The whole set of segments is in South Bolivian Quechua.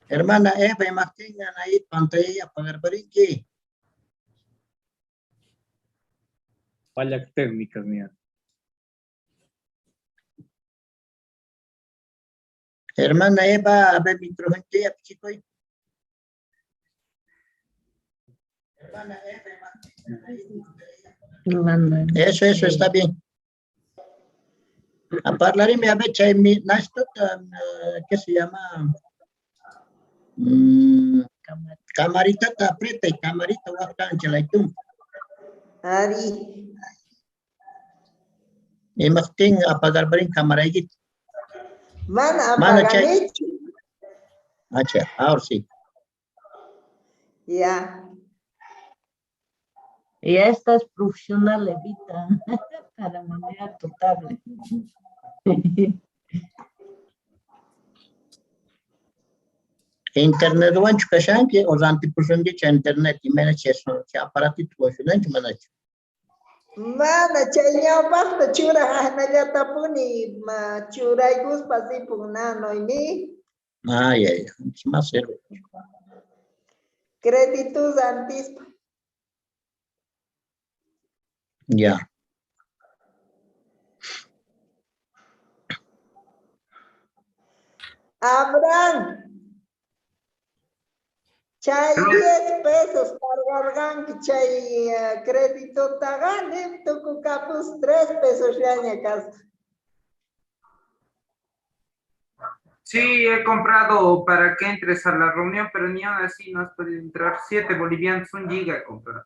Hermana Eva, imajtin Anaí pantalla apagarparinki? Fallas técnicas, mía. Hermana Eva, a ver, micrófono, chico. Hermana Eva, Eso, eso está bien. A parlarime a ver, chay mi, ¿qué se llama? Camarita te aprieta y camarita va a cancha la itum. Ari. Imajtin apagar brin cámara Mana Mana chay. apaganichu. Acha, ahora sí. Ya. Ya estás profesional, Evita, para manejar tu tablet. Internet wanchu kashanki o rantipusunkichu internet imayna chay chay aparatito wasunanchu manachu. Mana chay ñawpaqta churaj ajnallatapuni ma churaykuspa ripun na Noemí. Ah, ya, ya. Más sirve. Créditos antispa. Ya. Abraham. Chay 10 pesos cargarganki chay crédito tagani tukukapus 3 pesos llaña kasqa. Sí, he comprado para que entres a la reunión, pero ni aún así no has podido entrar. 7 bolivianos, 1 giga he comprado.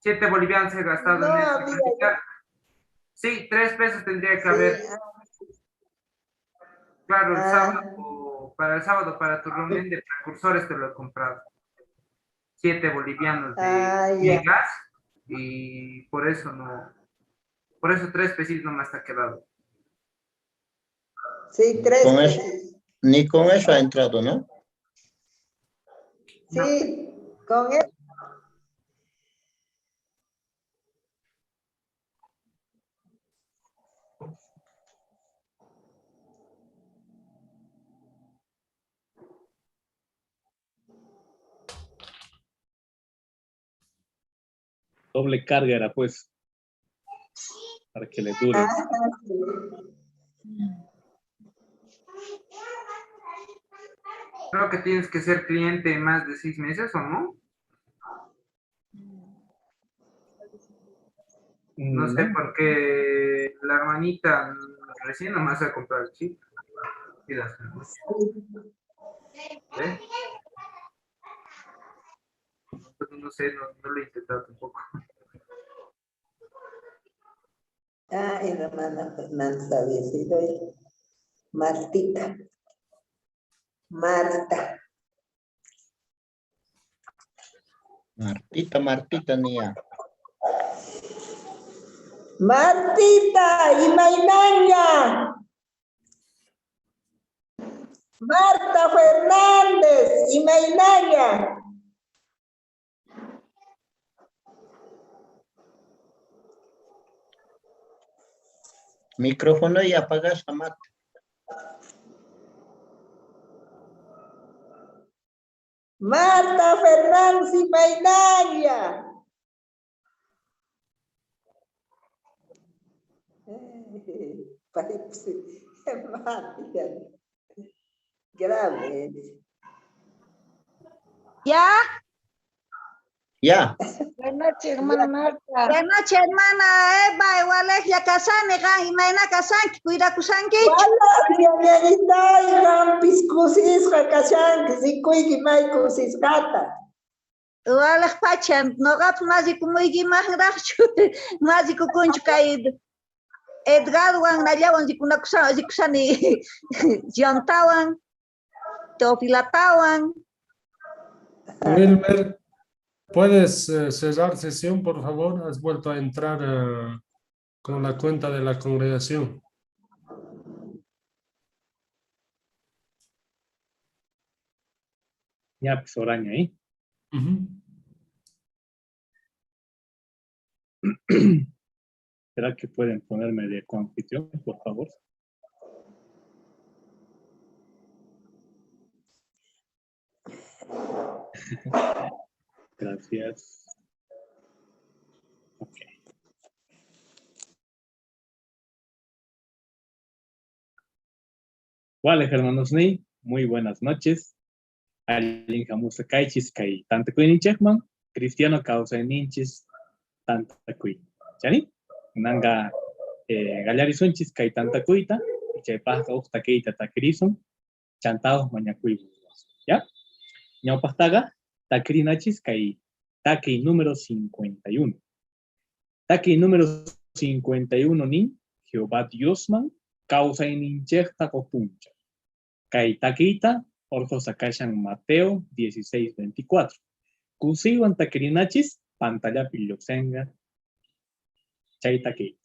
7 bolivianos he gastado No en esta había cantidad. Sí, 3 pesos tendría que Sí, haber. ah. Claro, el Ah. sábado, para el sábado, para tu reunión de precursores te lo he comprado. 7 bolivianos de Ah, ya. gigas y por eso no, por eso 3 pesitos nomás te ha quedado. Sí, 3 Con eso, pesitos. ni con eso ha entrado, ¿no? Sí, con eso. Doble carga era, pues, para que le dure. Ah, sí. Creo que tienes que ser cliente más de 6 meses, ¿o no? No sé No. por qué la hermanita recién nomás ha comprado el chip. Y las demás. ¿Eh? Pues no sé, no lo he intentado tampoco. Ay, hermana Fernández había sido él. Martita. Marta. Martita, Martita, Nia. Martita, Imainanga. Marta Fernández, Imainanga. Micrófono y apagas a Marta. Marta Fernández y Mainaria. Grave. ¿Ya? Ya. Buenas noches, hermana Marta. Buenas noches, hermana Eva, igual es ya casane, gan, imayna kasanki, cuidakusankichu. Wala, rampis kusisqa kashanki, rikuyki may kusisqata. Walaj pacha, noqapas mas rikumuykimanraqchu, mas rikukunchu kay Edgarwan, Nayawan rikunakusan, rikusani, Yontawan, Teofilatawan. Wilmer, ¿puedes cerrar sesión, por favor? Has vuelto a entrar con la cuenta de la congregación. Ya, pues, oraña ahí. ¿Será que pueden ponerme de coanfitrión, por favor? Gracias. Ok. Wale, hermanos ni, muy buenas noches. Allin hamusa kaychis kay tantakuyninchikman, cristiano kawsayninchis tantakuy. Chani? Nanga gallarisunchis kay tantakuyta, chaypaqqa uj takiyta takirisun, chantao mañakuy. ¿Ya? Ñawpaqtaqa takirinachis kay takiy número 51. Takiy número 51 nin Jehová Diosman kawsayninchikta qopuncha. Kay takiyta orqosa kashan Mateo 16:24. Kusiywan takirinachis pantallapi lluqsinqa chay takiyta.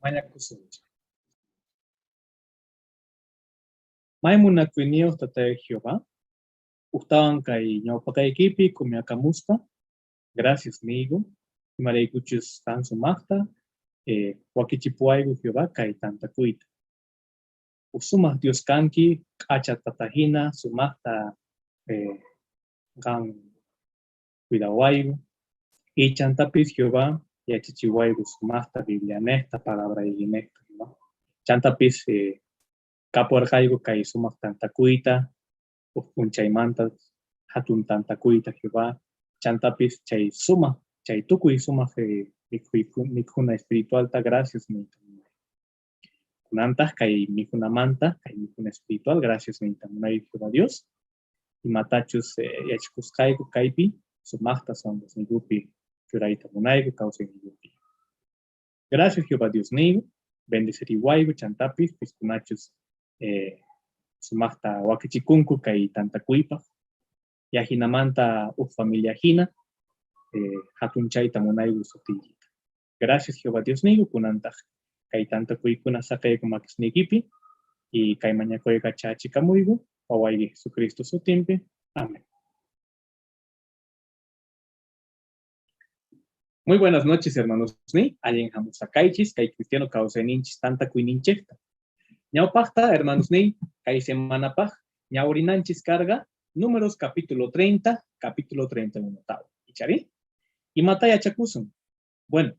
Mañakusunchik. May munakuyniyuq Tata Jehová, ujtawan kay ñawpaqaykipi kumiakamuspa, gracias nigo, imaraykuchus qan sumaqta, wakichipuwayku Jehová kay tantakuyta. Uj sumaq Dios kanki, k'acha tatahina, sumaqta qan cuidawayku, y chantapis Jehová yachachiwayku sumaqta Biblianejta, palabraykinejta, Jehová. Chantapis kapuwarqayku kay sumaq tantakuyta, uj p'unchaymanta hatun tantakuyta Jehová, chantapis chay sumaq, chay tukuy sumaq mikhuna espiritualta, gracias niyta munay. Kunantaq kay mikhunamanta, kay mikhuna espiritual, gracias niyta munay Jehová Dios. Imatachus yachakusqayku kaypi, sumaqta sonqosniykupi churayta munayku, kawsayniykupi. Gracias Jehová Dios niyku, bendeciriwayku chantapis, piskunachus sumaqta wakichikunku kay tantakuypaq. Yajinamanta uj familia hina, hatunchayta munayku sutiykita. Gracias Jehová Dios niyku, kunantaq kay tantakuykuna saqeyku makisniykipi, y kay mañakuyqa chachikamuyku, wawayki Jesucristo sutinpi. Amén. Muy buenas noches, hermanos ni. Allin hamusakaychis, kay cristiano kawsayninchis tantakuyninchejta. Ñawpajta, hermanos ni, kay semanapaj, ñawrinanchis karqa, Números capítulo 30, capítulo 31 tawa. Ichari? Imata yachakusun? Bueno,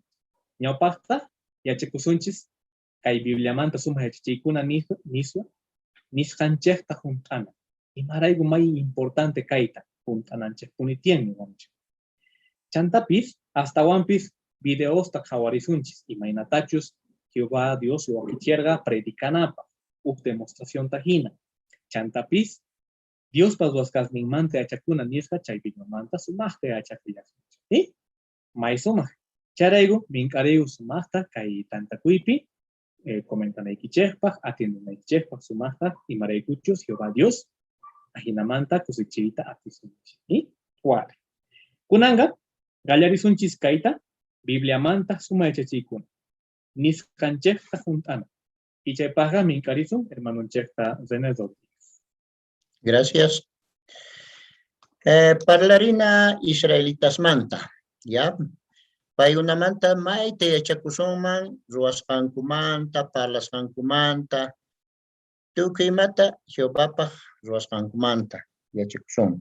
ñawpajta yachakusunchis kay Bibliamanta sumaj yachachiykuna niswa, nisqanchejta junt'ana. Imarayku may importante kayta junt'ananchejpuni tiyan niwanchej. Chantapis, astawanpis videosta qhawarisunchis imaynatachus Jehová Dios wakicherqa predicanapaj uj demostracionta jina. Chantapis, Diospa ruwasqasninmanta yachakuna nisqa chay videomanta sumajta yachakullasunchis. ¿Sí? May sumaj. Chayrayku, mink'ariyku sumajta kay tantakuypi comentanaykichejpaj, atiendenaykichejpaj sumajta, imaraykuchus Jehová Dios ajinamanta kusichiyta atisunchis. ¿Sí? Wari. Kunanqa, qallarisunchis kayta Bibliamanta sumaj yachachiykuna nisqanchejta junt'ana. Y chaypajqa mink'arisun hermanonchejta René Rodríguez. Gracias. Parlarina israelitasmanta, ya? Paykunamanta mayta yachakusunman ruwasqankumanta, parlasqankumanta, tukuy imata Jehovapaj ruwasqankumanta yachakusunman.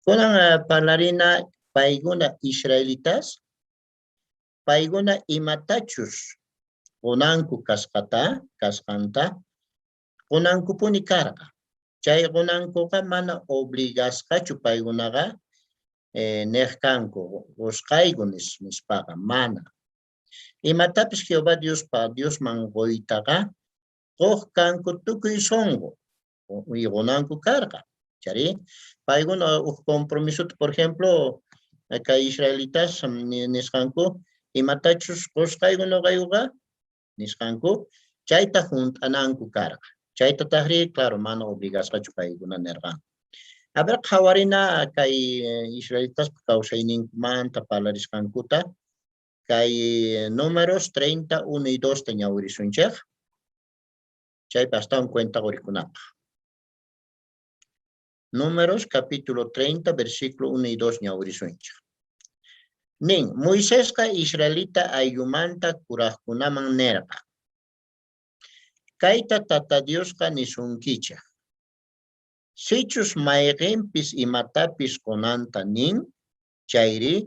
Kunan parlarina paykuna israelitas, paykuna imatachus qonanku kasqata, kasqanta, qonankupuni karqa. Chay qonankoqa mana obligasqachu paykunaqa nej kanku, qosqayku nispaqa, mana. Imatapis Jehová Diospa Diosman qoytaqa qoj kanku tukuy sonqo qonanku karqa. Chari, paykuna uj compromisota, por ejemplo, kay israelitas nisqanku, imatachus qosqayku noqaykuqa nisqanku, chayta junt'ananku karqa. Chayta tajri, claro, mana obligasqachu paykuna nerqanku. A ver, qhawarina kay israelitaspa kawsayninkumanta parlarisqankuta, kay Números 31 y 2 ta ñawirisunchej, chaypi astawan cuenta qorikunapaj. Números capítulo 30, versículo 1 y 2 ñawirisunchej. Nin, Moisesqa israelita ayllumanta kurajkunaman nerqa, kayta Tata Diosqa nisunkichej, sichus mayqenpis imatapis qonanta nin, chayri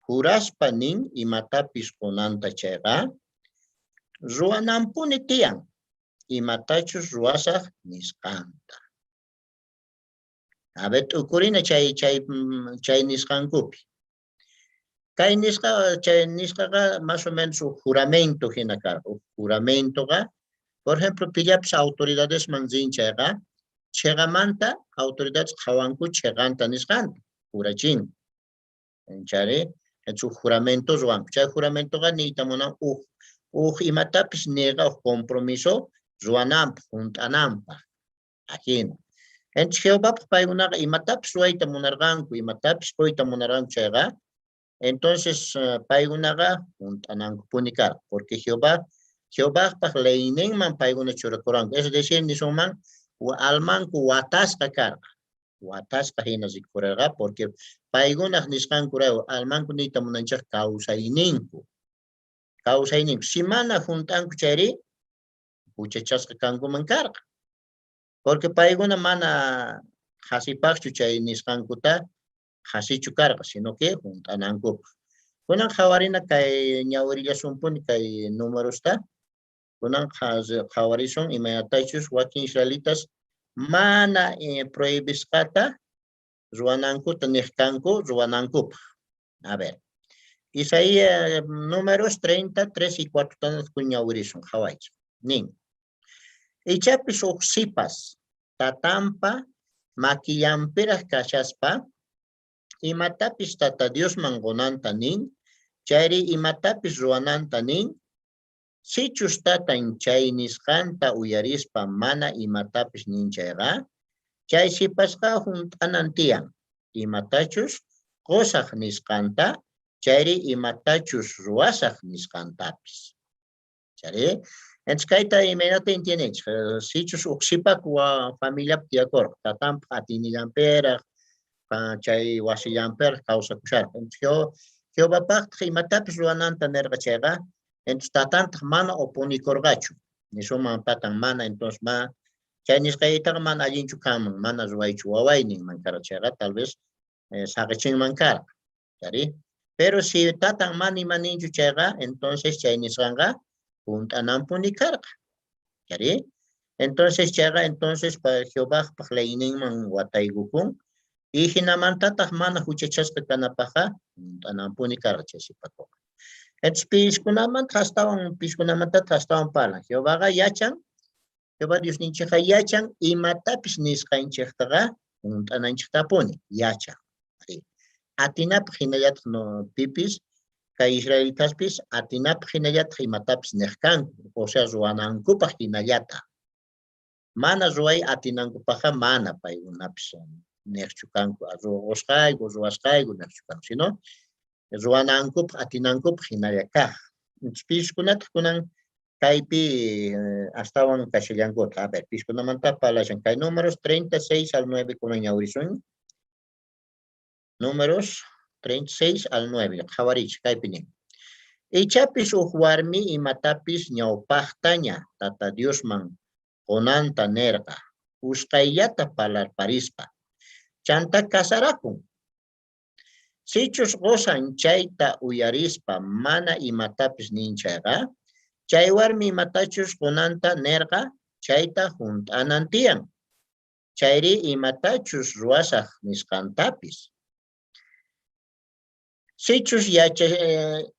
juraspa nin imatapis qonanta chayqa, ruwananpuni tiyan imatachus ruwasaj nisqanta. A ver, t'ukurina chay nisqankupi. Kay nisqa, chay nisqaqa más o menos uj juramento jina karqa. Uj juramentoqa, por ejemplo, pillapis autoridadesman rin chayqa, cheqamanta autoridades qhawanku cheqanta nisqanta, jurachinku. Chayri, uj juramento ruwanku. Chay juramentoqa niyta munan uj imatapis niqa uj compromiso ruwananpaj, junt'ananpaj. Ajina. Entonces Jehovapaj paykunaqa imatapis ruwayta munarqanku, imatapis qoyta munarqanku chayqa, entonces paykunaqa junt'anankupuni karqa, porque Jehovapaj leyninman paykuna churakuranku. Es decir, nisunman, almanku watasqa karqa, watasqa hina rikhurerqa, porque paykunaj nisqankurayku almanku niyta munanchej kawsayninku. Kawsayninku. Si mana junt'anku chayri, huchachasqa kankuman karqa. Porque paykuna mana qhasipajchu chay nisqankuta qhasichu karqa, sino que junt'anankupaj. Kunan qhawarina kay ñawirillasunpuni kay numerosta. Kunan qhawarisun imaynatachus wakin israelitas mana prohibisqata ruwanankuta nej kanku ruwanankupaj. A ver, Isaías números 30, 3 y 4 tanatku ñawirisun, qhawaychej. Nin, ichapis uj sipas tatampa makillanpiraj kashaspa, imatapis Tata Diosman qonanta nin, chayri imatapis ruwananta nin, sichus tatan chay nisqanta uyarispa mana imatapis nin chayqa, chay sipasqa junt'anan tiyan, imatachus qosaj nisqanta, chayri imatachus ruwasaj nisqantapis. Chayri, entonces kayta imaynata entiendenchej, sichus uj sipak familiapi tiyakorqa, tatanpaj atinillanpiraj, chay wasillanpiraj kawsakusharqa. Entonces Jehovapajtaj imatapis ruwananta nerqa chayqa, entonces tatantaj mana oponikorqachu. Nisunman tatan mana, entonces ma chay nisqaytaqa mana allinchu kanman, mana ruwaychu waway ninman karqa chayqa, tal vez saqechinman karqa. Chari? Pero si tatan mana ima ninchu chayqa, entonces chay nisqanqa junt'ananpuni karqa. Chari? Entonces chayqa entonces pa Jehovajpaj leyninman wataykukun y jinamantataj mana juchachasqa kanapajqa junt'ananpuni karqa chay sipakoqa. Entonces piskunamanta astawan piskunamantataj astawan parlan. Jehovaqa yachan, Jehová Diosninchejqa yachan imatapis nisqanchejtaqa junt'ananchejtapuni, yachan. Atinapaj jinallataj no, pipis kay israelitaspis atinapaj jinallataj imatapis nej kanku, o sea ruwanankupaj jinallataj. Mana ruway atinankupajqa mana paykunapis nejchu kanku, ruwasqayku, ruwasqayku nejchu kanku, sino ruwanankupaj atinankupaj jinalla kaj. Piskunataj kunan kaypi astawan kashallankutaj. A ver, piskunamanta parlashan. Kay Números 36 al 9 kunan ñawirisun. Números 36 al 9, qhawariychej, kaypi nin. Ichapis uj warmi imatapis ñawpajtaña Tata Diosman qonanta nerqa, usqhayllata parlarparispa. Chantá casarakun. Sichus qosan chayta uyarispa mana imatapis nin chayqa, chay warmi imatachus qonanta nerqa chayta junt'anan tiyan. Chayrí imatachus ruwasaj nisqantapis. Sichus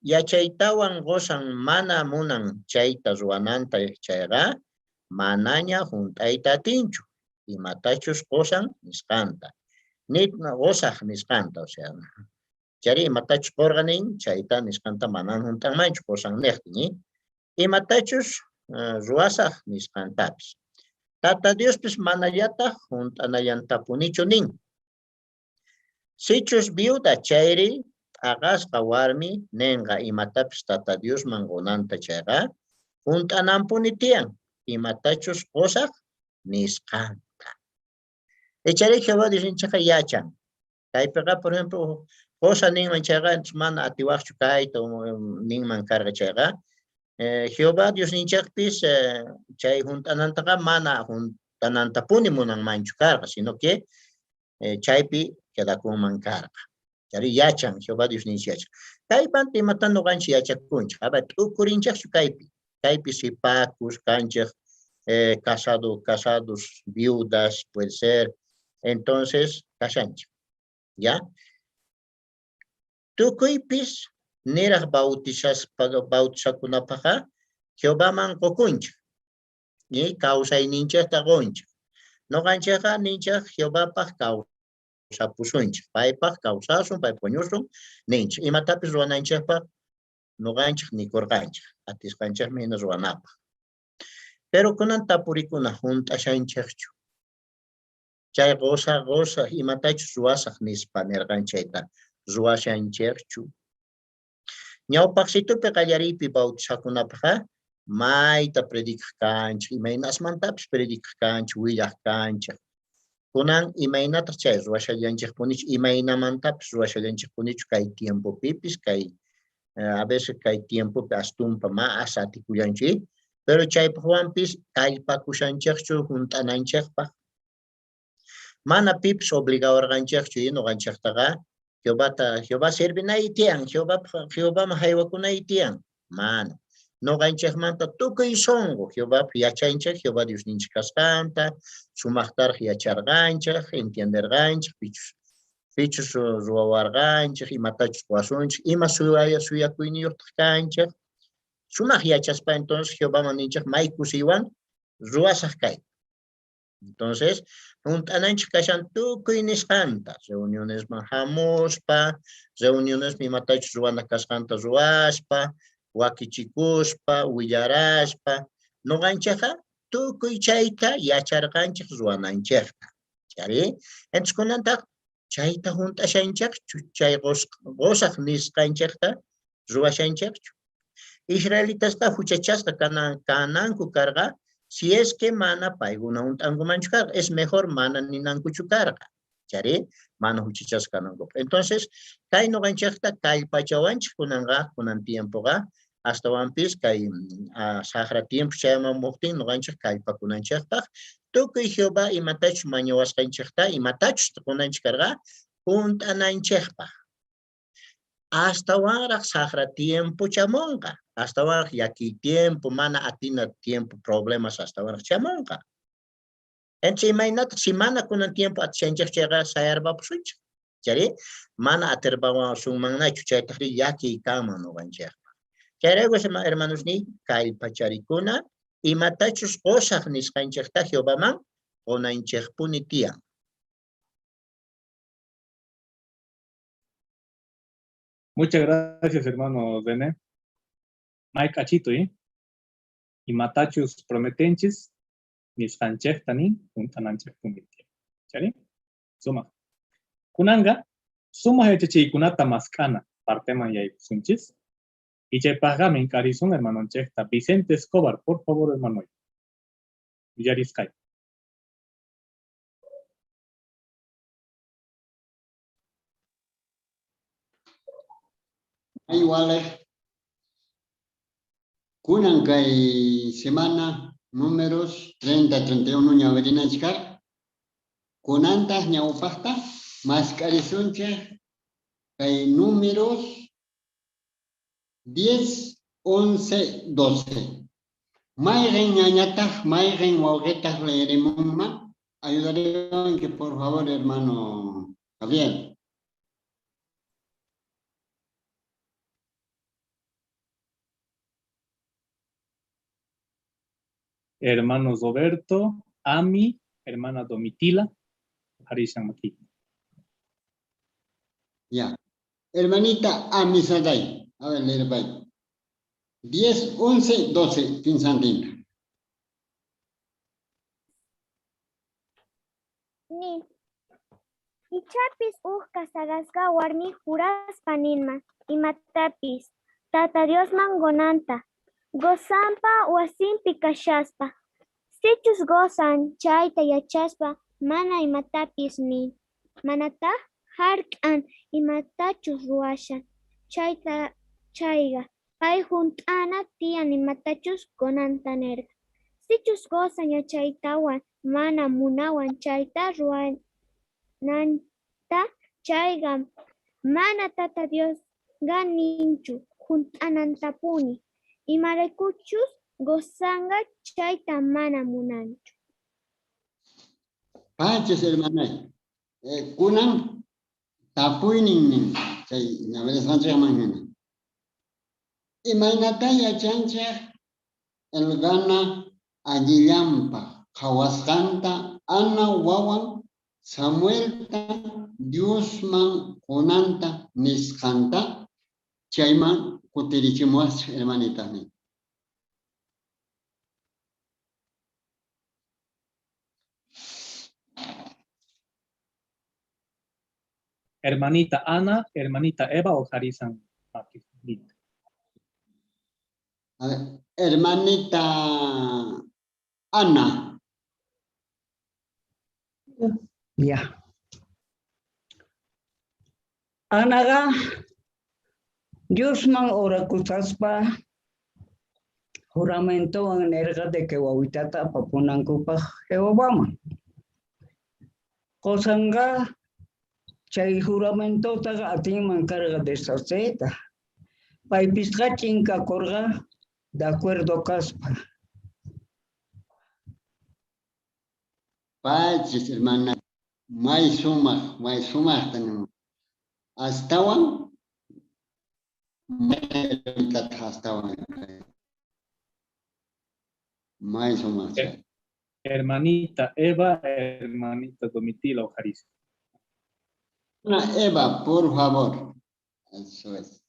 yachaytawan qosan mana munan chayta ruwananta chayqa, manaña junt'ayta atinchu imatachus qosan nisqanta, ni qosaj nisqanta, o sea, chayrí imatachus qorqa nin chayta nisqanta mana junt'anmanchu qosan nejtin, imatachus ruwasaj nisqantapis. Tata Diospis manallataj junt'anallantapunichu nin. Sichus viuda chayri t'aqasqa warmi nenqa imatapis Tata Diosman qonanta chayqa, junt'ananpuni tiyan imatachus qosaj nisqanta. Icharí Jehová Diosninchejqa yachan. Kaypeqa, por ejemplo, qosa ninman chayqa, mana atiwajchu kayta ninman karqa chayqa, Jehová Diosninchejpis chay junt'anantaqa mana junt'anantapuni munanmanchu karqa, sino que chaypi quedakunman karqa. Chayri yachan, Jehová Diosninchej yachan. Kaymanta imata noqanchej yachakunchej? A ver, t'ukurinchejchu kaypi? Kaypi sipakus kanchej, casado, casados, viudas, puede ser. Entonces, kashanchej. ¿Ya? Tukuypis niraj bautizaspa bautizakunapajqa Jehovaman qokunchej. Ni kawsayninchejta qonchej. Noqanchejqa ninchej Jehovapaj kawsapusunchej, paypaj kawsasun, paypaj wañusun ninchej. Imatapis ruwananchejpaj noqanchej nikorqanchej, atisqanchejman jina ruwanapaj. Pero kunan tapurikuna, junt'ashanchejchu? Chay qosa qosa imatachus ruwasaj nispa nerqan chayta ruwashanchejchu? Ñawpajsitupi qallariypi bautizakunapajqa mayta predicaj kanchej, imaynasmantapis predicaj kanchej, willaj kanchej. Kunan imaynataj chay ruwashallanchejpunichu, imaynamantapis ruwashallanchejpunichu kay tiempopipis, kay a veces kay tiempopi astumpa más atikullanchu, pero chaypajwanpis kallpakushanchejchu junt'ananchejpaj. Mana pipis obligawarqanchejchu noqanchejtaqa Jehovata Jehová sirvinay tiyan, Jehovaman jaywakunay tiyan. Mana. Noqanchejmanta tukuy sonqo Jehovapaj yachanchej, Jehová Diosninchej kasqanta, sumajtaraj yacharqanchej, entienderqanchej, pichus ruwawarqanchej, imatachus qowasunchej, ima suyakuyniyojtaj kanchej. Sumaj yachaspa entonces Jehovaman ninchej may kusiywan ruwasaj kayta. Entonces, junt'ananchej kashan tukuy nisqanta, reunionesman jamuspa, reunionesman imatachus ruwana kasqanta ruwaspa, wakichikuspa, willaraspa. Noqanchejqa tukuy chayta yacharqanchej ruwananchejta. Chayrí, entonces kunantaj chayta junt'ashanchejchu, chay qosaj nisqanchejta ruwashanchejchu. Israelitasqa juchachasqa kananku karqa, si es que mana paykuna junt'ankumanchu karqa, es mejor mana ninankuchu karqa. Chari mana juchachasqa kanankupaj. Entonces, kay noqanchejta kallpachawanchej kunanqa, kunan tiempoqa, astawanpis kay sajra tiempo chayamamojtin noqanchej kallpakunanchejpaj, tukuy Jehová imatachus mañawasqanchejta, imatachus qonanchej karqa, junt'ananchejpaj. Astawanraj sajra tiempo chamonqa, astawanraj llakiy tiempo, mana atina tiempo, problemas astawanraj chamonqa. Entonces, imaynataj si mana kunan tiempo atishanchej chayqa sayarpapusunchej. Chayri mana atirpawasunmannachu, chaytajrí llakiy kanman noqanchejpaj. Chayrayku hermanosniy, kallpacharikuna imatachus qosaj nisqanchejta Jehovaman qonanchejpuni tiyan. Muchas gracias, hermano René. Mike Achito, ¿eh? Imatachus prometenchis, nisqanchejta nin, junt'ananchejpuni tiyan. Chari? Sumaj. Kunanga, sumaj yachachiykunata mask'ana parteman yaykusunchis. Y chaypajqa mink'arisun hermanonchejta Vicente Escobar, por favor, hermano. Willarisqay. May walej kunan kay semana números 30, 31 ñawirinanchik karqa. Kunantaj ñawpajta mask'arisunchej kay números 10, 11, 12. Mayqen ñañataj, mayqen wawqetaj leerimunman? Ayudariwanki, por favor, hermano Javier. Hermano Roberto, Ami, hermana Domitila, Harishan Maki. Ya. Hermanita Amisadai. A ver, leer bye. 10, 11, 12, Pinsantina. Ni. Ichapis uj casarasqa warmi juraspa ninman imatapis Tata Diosman qonanta, qosanpa wasinpi kashaspa. Sichus qosan chayta yachaspa mana imatapis nin, manataj jark'an imatachus ruwashan chayta chayqa, pay junt'ana tiyan imatachus qonanta nerqa. Sichus qosan yachaytawan mana munawan chayta ruwananta chayqa, mana Tata Diosqa ninchu junt'anantapuni, imaraykuchus qosanqa chayta mana munanchu. Pachis, hermanay. Kunan tapuynin nin chay ñawirisqanchejman jina. Imaynatá yachanchej Elqana allillanpaj qhawasqanta Ana wawan Samuelta Diosman qonanta nisqanta? Chayman kutirichimuwajchej, hermanitas nin. Hermanita Ana, hermanita Eva o Harrison Martínez. A ver, hermanita Ana. Ya. Anaqa Diosman orakusaspa juramentowan nerqa de que wawitata apapunankupaj Jehovaman. Qosanqa chay juramentotaqa atinman karqa deshaceyta. Paypisqa chinkakorqa de acuerdo kaspa. Pachis, hermana, may sumaj, may sumajta nimun. Astawan, may astawan. May sumaj. Hermanita Eva, hermanita Domitila Ojariz. Eva, por favor. Eso es.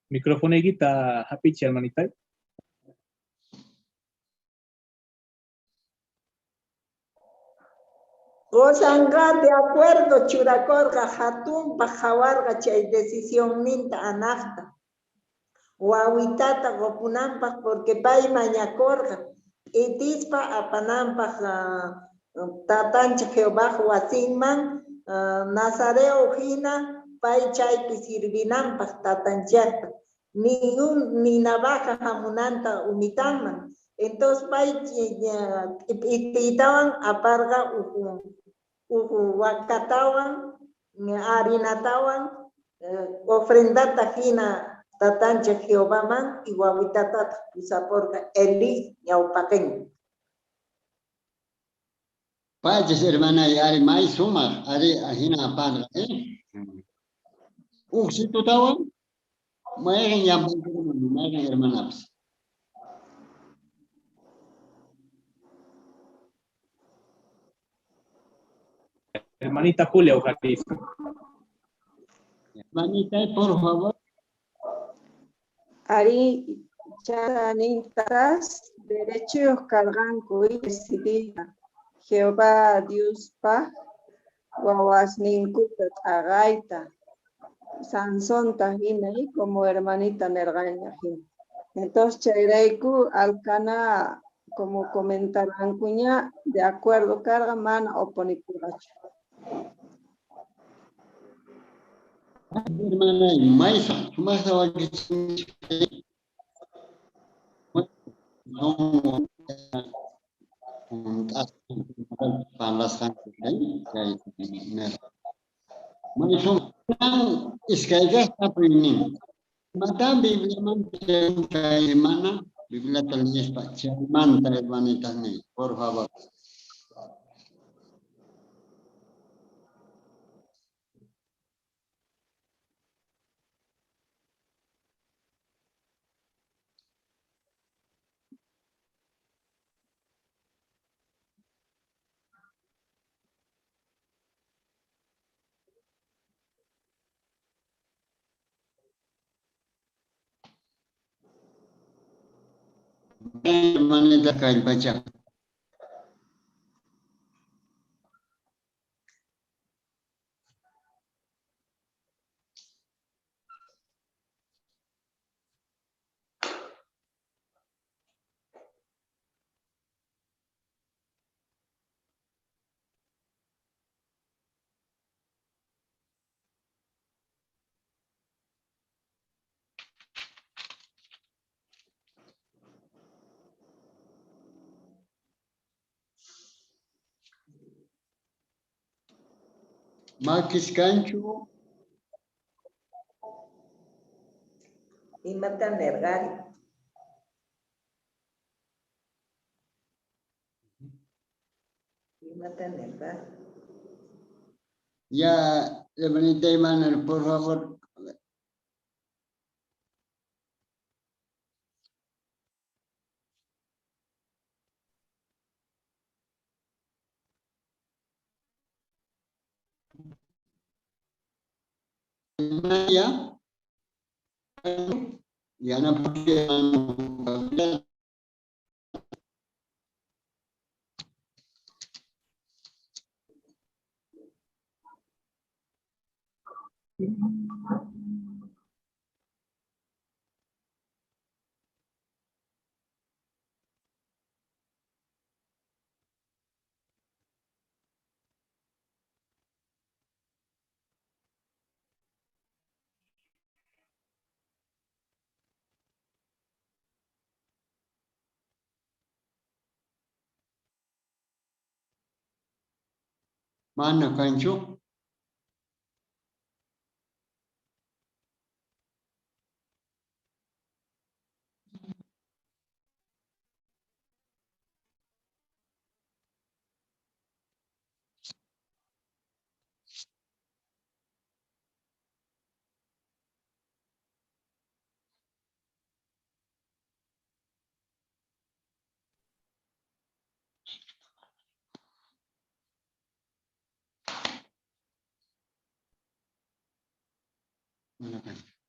Micrófono hapichi, hermanita. Qosanqa de acuerdo churakorqa jatunpaj qhawarqa chay decisionninta anajta. Wawitata qopunanpaj porque pay mañakorqa p'itispa apananpaj tatanchej Jehovaj wasinman nazareo jina pay chaypi sirvinanpaj tatanchejta. Ni ni navaja jamunanta umitanman. Entonces pay p'itiytawan aparqa uj wakatawan harinatawan ofrendata jina tatanchej Jehovaman y wawitatataj pusaporqa Elí ñawpaqenman. Pachis hermanay, ari may sumaj, ari ajina aparqa, eh? Uj situtawan, mayqen llamp'aykunaman, mayqen hermanapis. Hermanita Julia Ojalisco. Hermanita, por favor. Ari chanintas derechos karqanku y decidida Jehová Diospaj wawasninkuta t'aqayta Sansonta jina y como hermanita nerqaña jina. Entonces chayrayku Alcana como comentarqankuña de acuerdo karqa mana oponikurqachu. Hermana, may sumajta wakichinchik. May sumaj. Iskay kaj tapuynin. Imatá Bibliamanta kay hermana? Bibliata leespa chaymanta hermanitas niy, por favor. Hermanita kallpacha. Makis kanchu. Imata nerqari? Imata nerqari? Ya, hermanita Emanuel, por favor. Ya. Ya no porque Mana kanchu. Mana kanchu.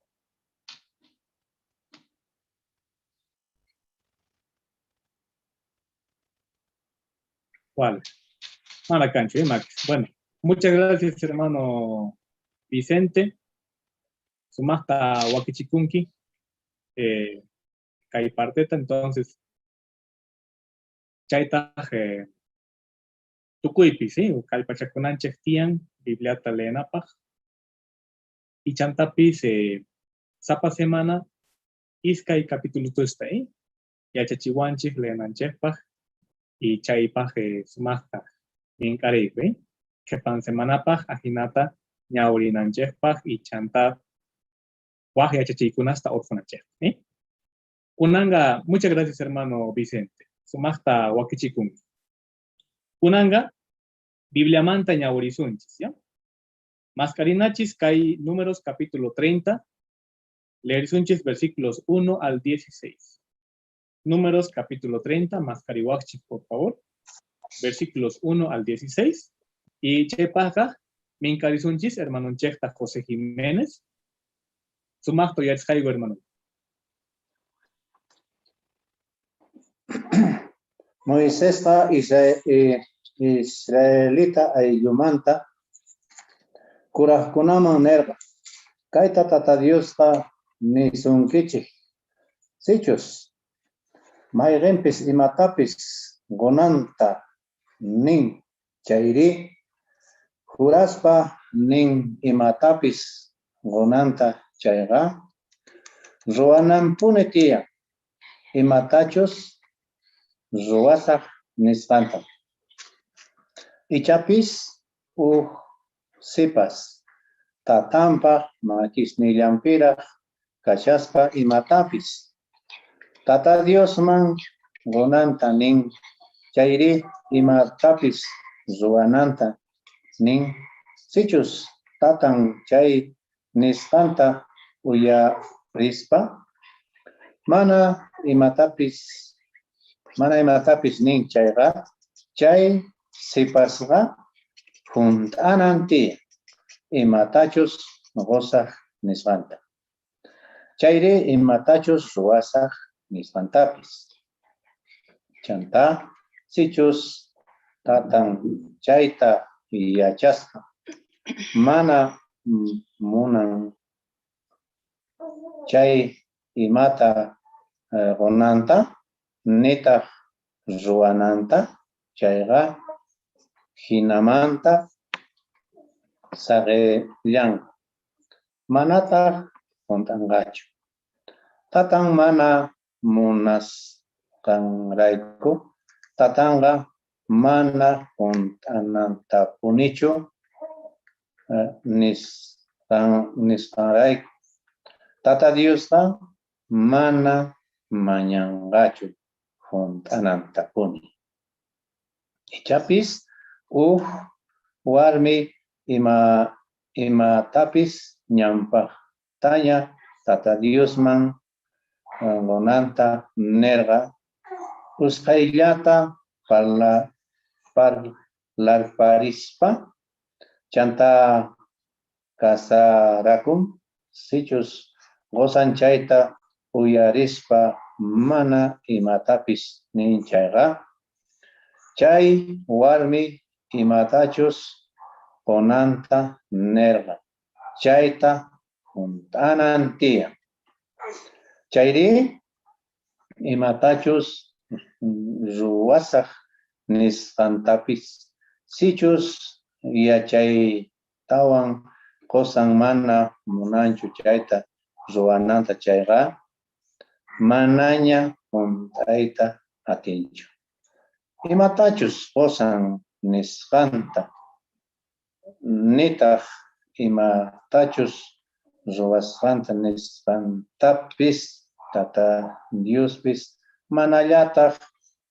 ¿Cuál? Mana kanchu, Max. Bueno, muchas gracias, hermano Vicente. Sumajta wakichikunki. Kay parteta, entonces chaytaj tukuypi, ¿sí? Kallpachakunanchej tiyan Bibliata leenapaj. Y chantapis sapa semana iskay capitulosta, yachachiwanchej leenanchejpaj y chaypaj sumajta mink'ariyku, Qhepan semanapaj ajinata ñawrinanchejpaj y chanta waj yachachiykunasta orqhunanchejpaj, Kunanga, muchas gracias hermano Vicente. Sumajta wakichikunki. Kunanga, Bibliamanta ñawrisunchis, ¿ya? Mascarinachis kay Números capítulo 30, leerisunchis versículos 1 al 16. Números capítulo 30, mascariwachis, por favor. Versículos 1 al 16. Y chaypajqa, minkarisunchis, hermanonchejta José Jiménez. Sumajto yachqayku, hermano. Moisesqa israelita ayllumanta kurajkunaman nerqa, kayta Tata Diosqa nisunkichej, sichus mayqenpis imatapis qonanta nin chayri juraspa nin imatapis qonanta chayqa ruwananpuni tiyan imatachus ruwasaj nisqanta. Ichapis uj sipas tatanpaj makisnillanpiraj kashaspa imatapis Tata Diosman qonanta nin chayri imatapis ruwananta nin, sichus tatan chay nisqanta uyarispa mana imatapis nin chayqa chay sipasqa junt'anan tiyan imatachus qosaj nisqanta chayri imatachus ruwasaj nisqantapis. Chantá sichus tatan chayta yachaspa mana munan chay imata qonanta nitaj ruwananta chayqa jinamanta saqellanqa manataj junt'anqachu. Tatan mana munasqanrayku tatanqa mana junt'anantapunichu nisqanrayku Tata Diosqa mana mañanqachu junt'anantapuni. Ichapis uj warmi imatapis ñampajtaña Tata Diosman qonanta nerqa usqhayllata parlarparispa chanta kasarakun sichus qosan chayta uyarispa mana imatapis nin chayqa chay warmi imatachus qonanta nerqa chayta junt'anan tiyan. Chayri imatachus ruwasaj nisqantapis sichus yachaytawan qosan mana munanchu chayta ruwananta chayqa manaña junt'ayta atinchu. Imatachus qosan nisqanta nitaj imatachus ruwasqanta nisqantapis Tata Diospis manallataj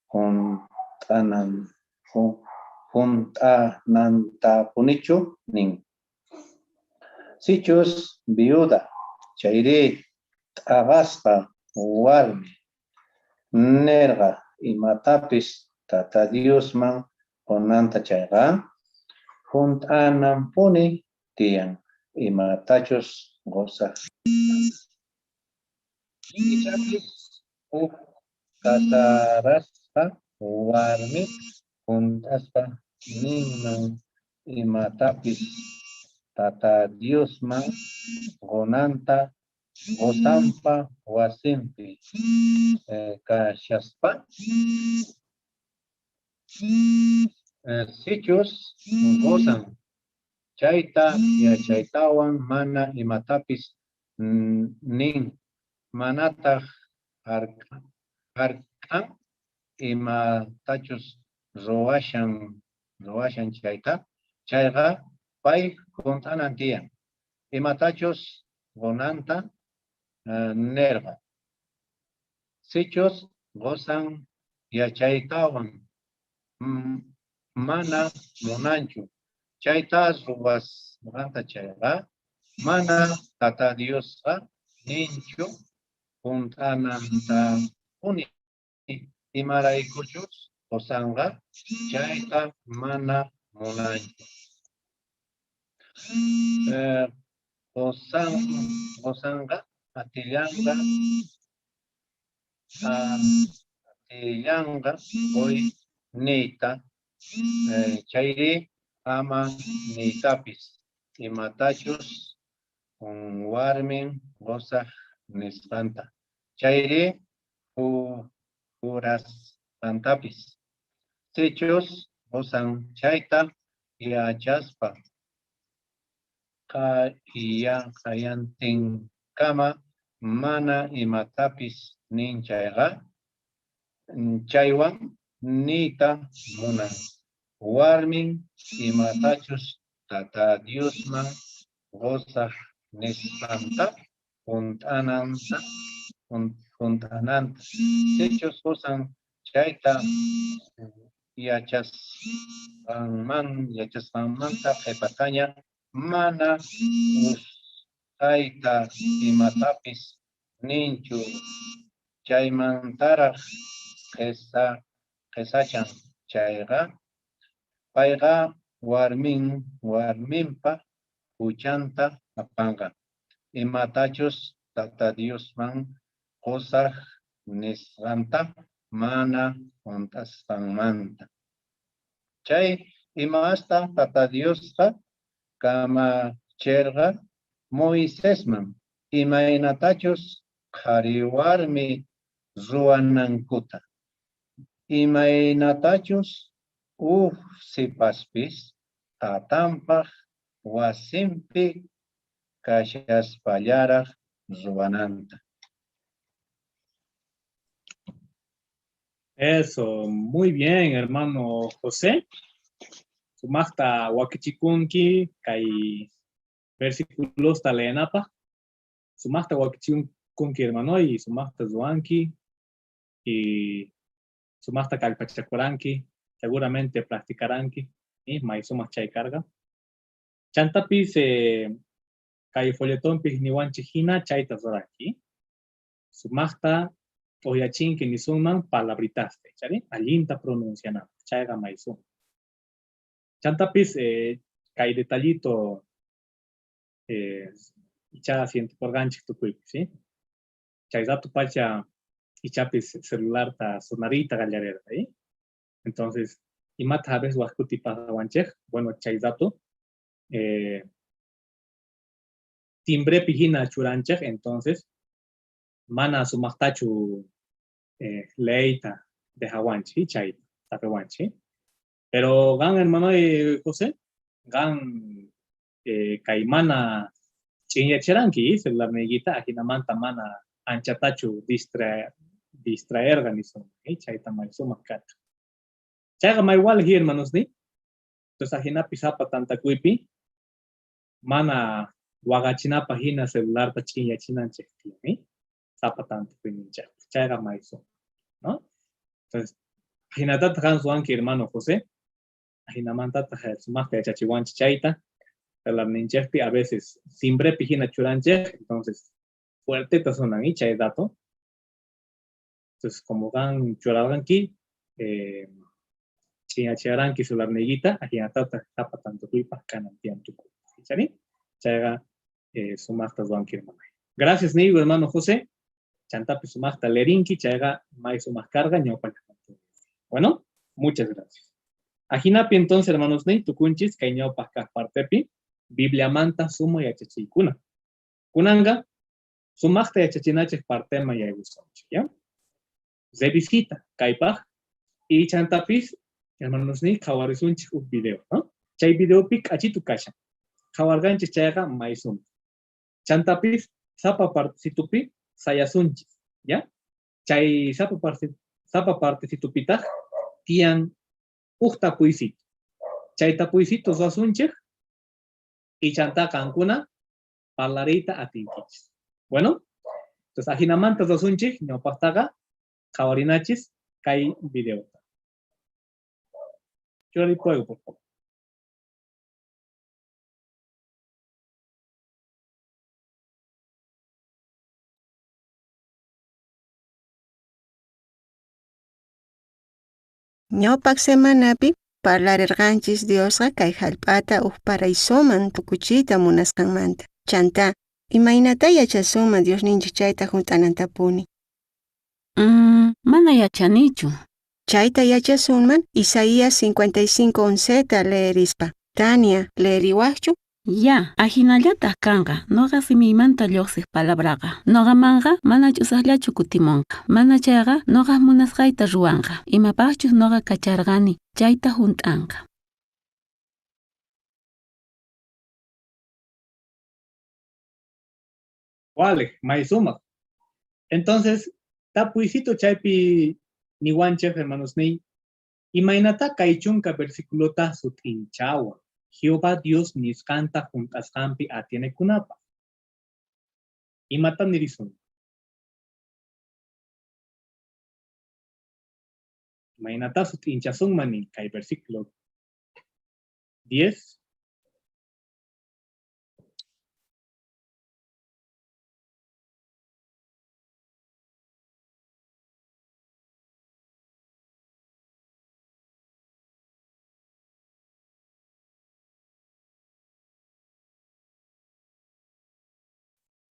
junt'anantapunichu nin. Sichus viuda chayri t'aqasqa warmi nerqa imatapis Tata Diosman qonanta chayqa junt'ananpuni tiyan imatachus qosaj. Ichapis uj kasarasqa warmi junt'aspa ninman imatapis Tata Diosman qonanta qosanpa wasinpi kashaspa? Sichus qosan chayta yachaytawan mana imatapis nin, manataj jark'an imatachus ruwashan chayta, chayqa pay junt'anan tiyan imatachus qonanta nerqa. Sichus qosan yachaytawan mana munanchu chayta ruwasqanta chayqa, mana Tata Diosqa ninchu junt'anantapuni, imaraykuchus qosanqa chayta mana munanchu. Qosanqa atillanqa qoy niyta, chayri ama niytapis, imatachus warmin qosaj nisqanta, chayri jurasqantapis. Sichus qosan chayta yachaspa q'ayantinkama mana imatapis nin chayqa, chaywan niyta munan warmin imatachus Tata Diosman qosaj nisqanta junt'ananta. Sichus qosan chayta yachasqanmanta qhepataña mana usqhayta imatapis ninchu, chaymantaraj qhesachan chayqa, payqa warminpa juchanta apanqa, imatachus Tata Diosman qosaj nisqanta mana junt'asqanmanta. Chay imasta Tata Diosqa kamacherqa Moisesman, imaynatachus qhariwarmi ruwanankuta, imaynatachus uj sipaspis tatanpaj wasinpi kashaspallaraj ruwananta. Eso, muy bien, hermano José. Sumaqta wakichikunki kay versículosta leenapaj. Sumaqta wakichikunki, hermano, y sumaqta ruwanki, y sumaqta kallpachakuranki, seguramente practicaranki, y may sumaq chay karqa. Chantapis kay folletonpis niwanchik hina chayta ruranki. Sumaqta t'oyachinki nisunman palabritaste, chari allinta pronuncianapaj, chayqa may sumaq. Chantapis kay detallito icha sientikurqanchik tukuypi, ¿sí? Chay rato pacha ichapis celularta sonariyta qallarerqa, ¿sí? Entonces, imata a veces waj kuti pasawanchej, bueno, chay rato timbrepi hina churanchej, entonces, mana sumaqtachu leeyta dejawanchik, chayta saqewanchik. Pero gan hermano José, gan kay mana ch'inyachiranki celularniykita, ajinamanta mana anchatachu distraerqa nisunman, chayta may sumaq karqa. Chayqa may walji, hermanos, ni? Entonces ajinapi sapa tantakuypi mana waqachinapaj hina celularta ch'inyachinanchej tiyan, sapa tantakuyninchejpi. Chayqa may sumaq, ¿no? Entonces, ajinatataq qan ruwanki, hermano José, ajinamantataq sumaqta yachachiwanchik chayta, celularninchejpi a veces timbrepi hina churanchej, entonces fuerteta sonan y chay dato. Entonces, como qan churarqanki, ch'inyachiranki celularniykita, ajinatataq sapa tantakuypaj kanan tiyan tukuy. Chari? Chayqa sumaqta ruwanki, hermano. Gracias, nigo, hermano José. Chantapi sumaqta lerinki, chayqa may sumaq karqa ñawpallaqmanta. Bueno, muchas gracias. Ajinapi entonces, hermanos, ni tukunchis kay ñawpaj kaq partepi, Bibliamanta suma yachachiykuna. Kunanqa Sumajta yachachinachej parteman yaykusunchej, ya? Revisita kaypaj y chantapis hermanosniy qhawarisunchej uj video, no? Chay videopi k'achitu kashan. Qhawarqanchej chayqa may sumaj. Chantapis sapa partecitupi sayasunchis, ya? Chay sapa parte sapa partecitupitaj tiyan uj tapuysitu. Chay tapuysitu ruwasunchej y chantá qankuna parlariyta atinkichis. Bueno, entonces ajinamanta ruwasunchej ñawpajtaqa qhawarinachis kay videota. Churaripuwayku, por favor. Ñawpaq semanapi parlarerqanchis Diosqa kay jallp'ata uj paraisoman tukuchiyta munasqanmanta. Chantá, imaynatá yachasunman Diosninchik chayta junt'anantapuni? Mm, mana yachanichu. Chayta yachasunman Isaías 55:11 ta leerispa. Tania, leeriwajchu? Ya, ajinallataj kanqa noqa simiymanta llojsej palabraqa. Noqamanqa mana ch'usajllachu kutimonqa, manachayqa noqaj munasqayta ruwanqa, imapajchus noqa kacharqani, chayta junt'anqa. Walej, may sumaj. Entonces, tapuysito chaypi niwanchej, hermanosniy, imaynatá kay chunka versiculota sut'inchawan Jehová Dios nisqanta junt'asqanpi atienekunapaj? Imatá nirisunman? Imaynatá sut'inchasunman nin kay versículo 10?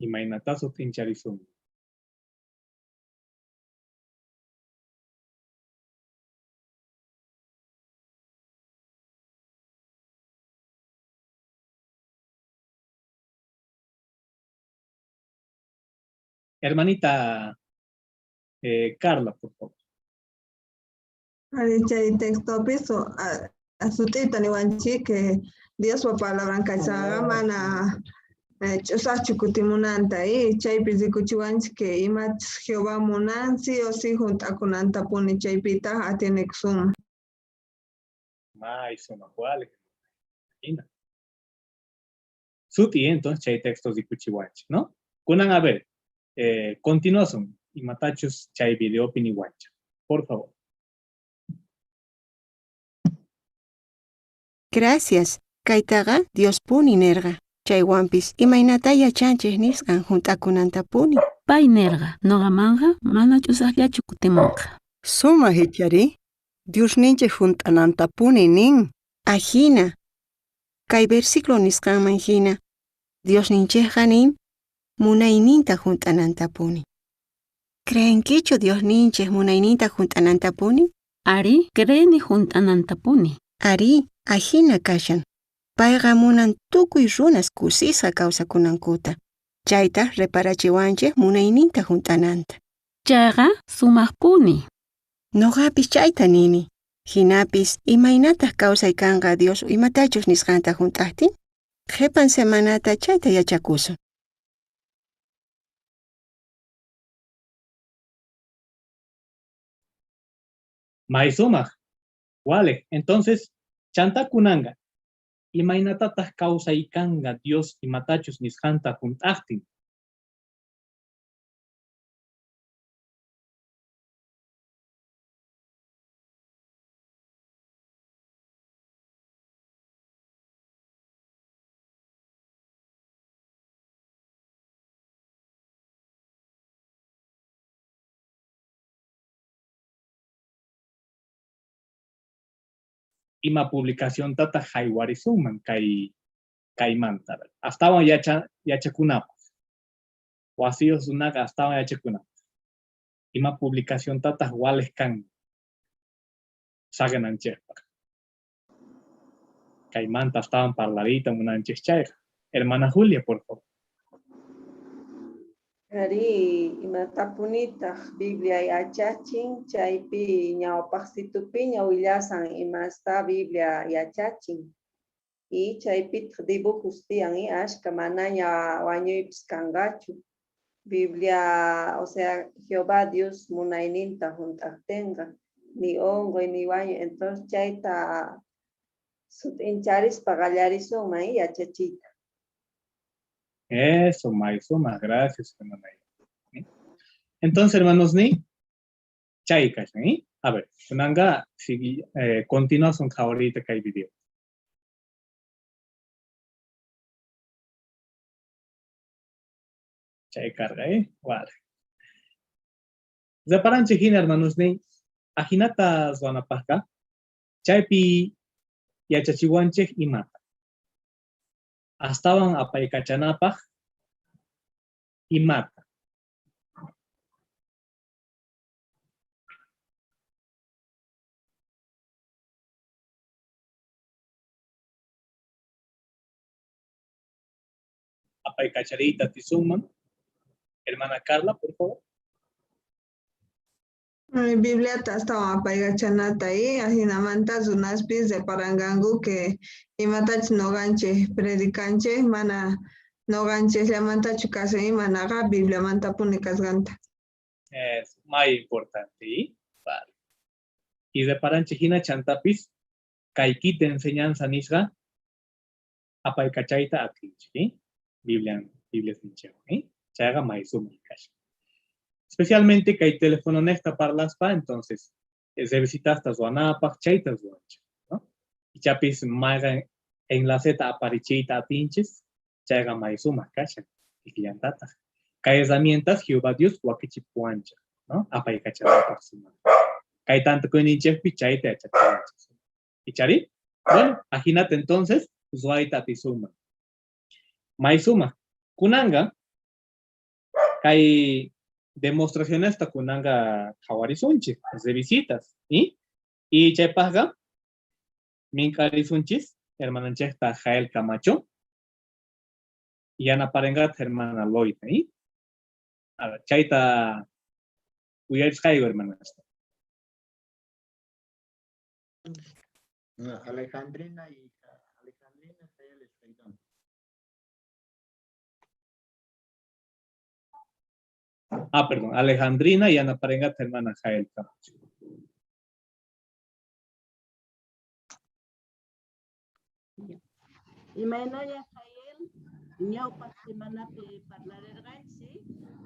Imaynatá sut'incharisunman? Hermanita Carla, por favor. Ari chay textopi sut'ita niwanchik que Diospa palabran kachasqaqa mana ch'usajchu kutimunanta y chaypi rikuchiwanchik que imachus Jehová munan sí o sí junt'akunantapuni chaypitaj atienekusunman. May sumaq wale. Jina. Sut'i entonces chay texto rikuchiwanchik, ¿no? Kunan a ver, continuasun imatachus chay videopi niwanchik. Por favor. Gracias. Kaytaqa Diospuni nerqa. Chaywanpis, imaynatá yachanchej nisqan junt'akunantapuni? Pay nerqa, Noqamanqa mana ch'usajllachu kutimonqa. Sumaj icharí? Diosninchej junt'anantapuni nin. Ajina. Kay versículo nisqanman jina, Diosninchejqa nin munayninta junt'anantapuni. Creenkichu Diosninchej munayninta junt'anantapuni? Arí, creeni junt'anantapuni. Arí, ajina kashan. Payqa munan tukuy runas kusisqa kawsakunankuta. Chaytaj reparachiwanchej munayninta junt'ananta. Chayqa sumajpuni. Noqapis chayta nini. Jinapis, imaynataj kawsay kanqa Dios imatachus nisqanta junt'ajtin? Qhepan semanata chayta yachakusun. May sumaj. Wale, entonces, chantá kunanqa, imaynatataj kawsay kanqa Dios imatachus nisqanta junt'ajtin? Ima publicaciontataj jaywarisunman kay kaymanta? Astawan yachakunapaj. Wasiyoj runaqa astawan yachakunapaj. Ima publicaciontataj walej kanman saqenanchejpaj? Kaymanta astawan parlariyta munanchej chayqa. Hermana Julia, por favor. Arí, imatapunitaj Biblia yachachin, chaypi ñawpajsitupiña willasan imasta Biblia yachachin. Y chaypitaj dibujos tiyan, y ashka manaña wañuypis kanqachu. Biblia, o sea, Jehová Dios munayninta junt'ajtenqa, ni onqoy ni wañuy, entonces chayta sut'incharispa qallarisunman yachachiyta. Eso, may suma, gracias, hermana. Entonces, hermanos, ni chay kashan, ¿eh? A ver, kunanga si continúa son ahorita kay video. Chay carga, ¿eh? Vale. Reparanche hina, hermanos, ni ajinata ruwanapajqa, chaypi yachachiwanchej imata. Astawan apaykachanapaj imata. Apaykachariyta atisunman. Hermana Carla, por favor. Bibliata astawan apaykachanata y ajinamanta runaspis reparanqanku que imatachus noqanchej predicanchej mana noqanchejllamantachu kashan manaqa Bibliamantapuni kasqanta. Es muy importante, ¿sí? Vale. Y reparanchej hina chantapis kay kit enseñanza nisqa apaykachayta atinchej, ¿sí? Biblia, Biblia sincheo, ¿sí? Chayqa may sumaq kashan. Especialmente kay teléfono nejta parlaspa, entonces, revisitasta ruwanapaj, chayta ruwanchej, ¿no? Ichapis mayqan enlaceta aparichiyta atinchis, chayqa may sumaq kashan, kikillantataq. Kay herramientas Jehová Dios wakichipuwanchej, ¿no? Apaykachanapaj sumaq. Kay tantakuyninchejpi chayta yachachiwanchej. Ichari? Bueno, ajinata entonces, ruwayta atisunman. May sumaq. Kunanga, kay demostracionesta kunanga qhawarisunchik, revisitas, ¿sí? Y chaypajqa mink'arisunchis hermananchejta Jael Camacho y yanaparenqataq hermana Loida, ¿sí? A ver, chayta uyarisqayku, hermanasta. No, Alejandrina y Alejandrina Jael es Faidón. Ah, perdón, Alejandrina y Ana Parengata, hermana Jael Camacho. Imaynalla Jael, ñawpaq semanapi parlarerqanchik,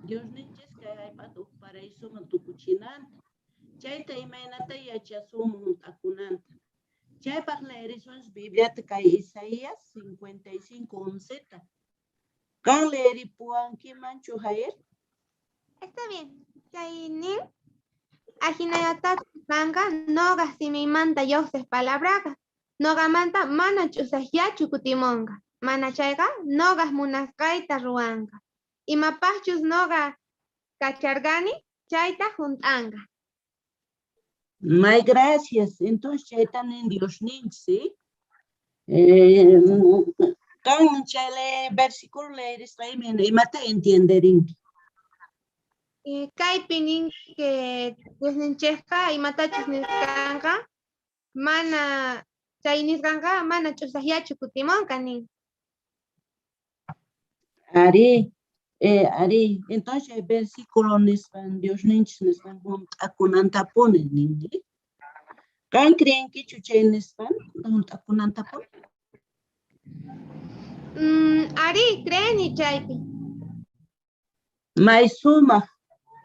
Diosninchis kay jallp'ata uj paraísoman tukuchinanta. Chayta imaynata yachasunman junt'akunanta. Chaypaq leerisunchis Bibliata kay Isaías 55:11. Qan leeripuwankimanchu, Jael? Está bien. Chay nin, ajinallatataj kanqa noqa simiymanta lluqsiq palabraqa. Noqamanta mana ch'usaqllachu kutimunqa. Mana chayqa noqaj munasqayta ruwanqa. Imapajchus noqa kacharqani, chayta junt'anqa. May gracias. Entonces chayta nin Diosninchis, ¿sí? Kan chay versículo leerisqaymi imata entienderinki. Kaypi nin que Diosninchejqa imatachus nisqanqa mana chay nisqanqa mana ch'usaqllachu kutimunqa nin. Ari, ari, entonces el versículo nisqan Diosninchis nisqan junt'akunantapuni nin, ¿eh? Qan creenkichu chay nisqan junt'akunantapuni? Ari, creeni chaypi. May sumaq.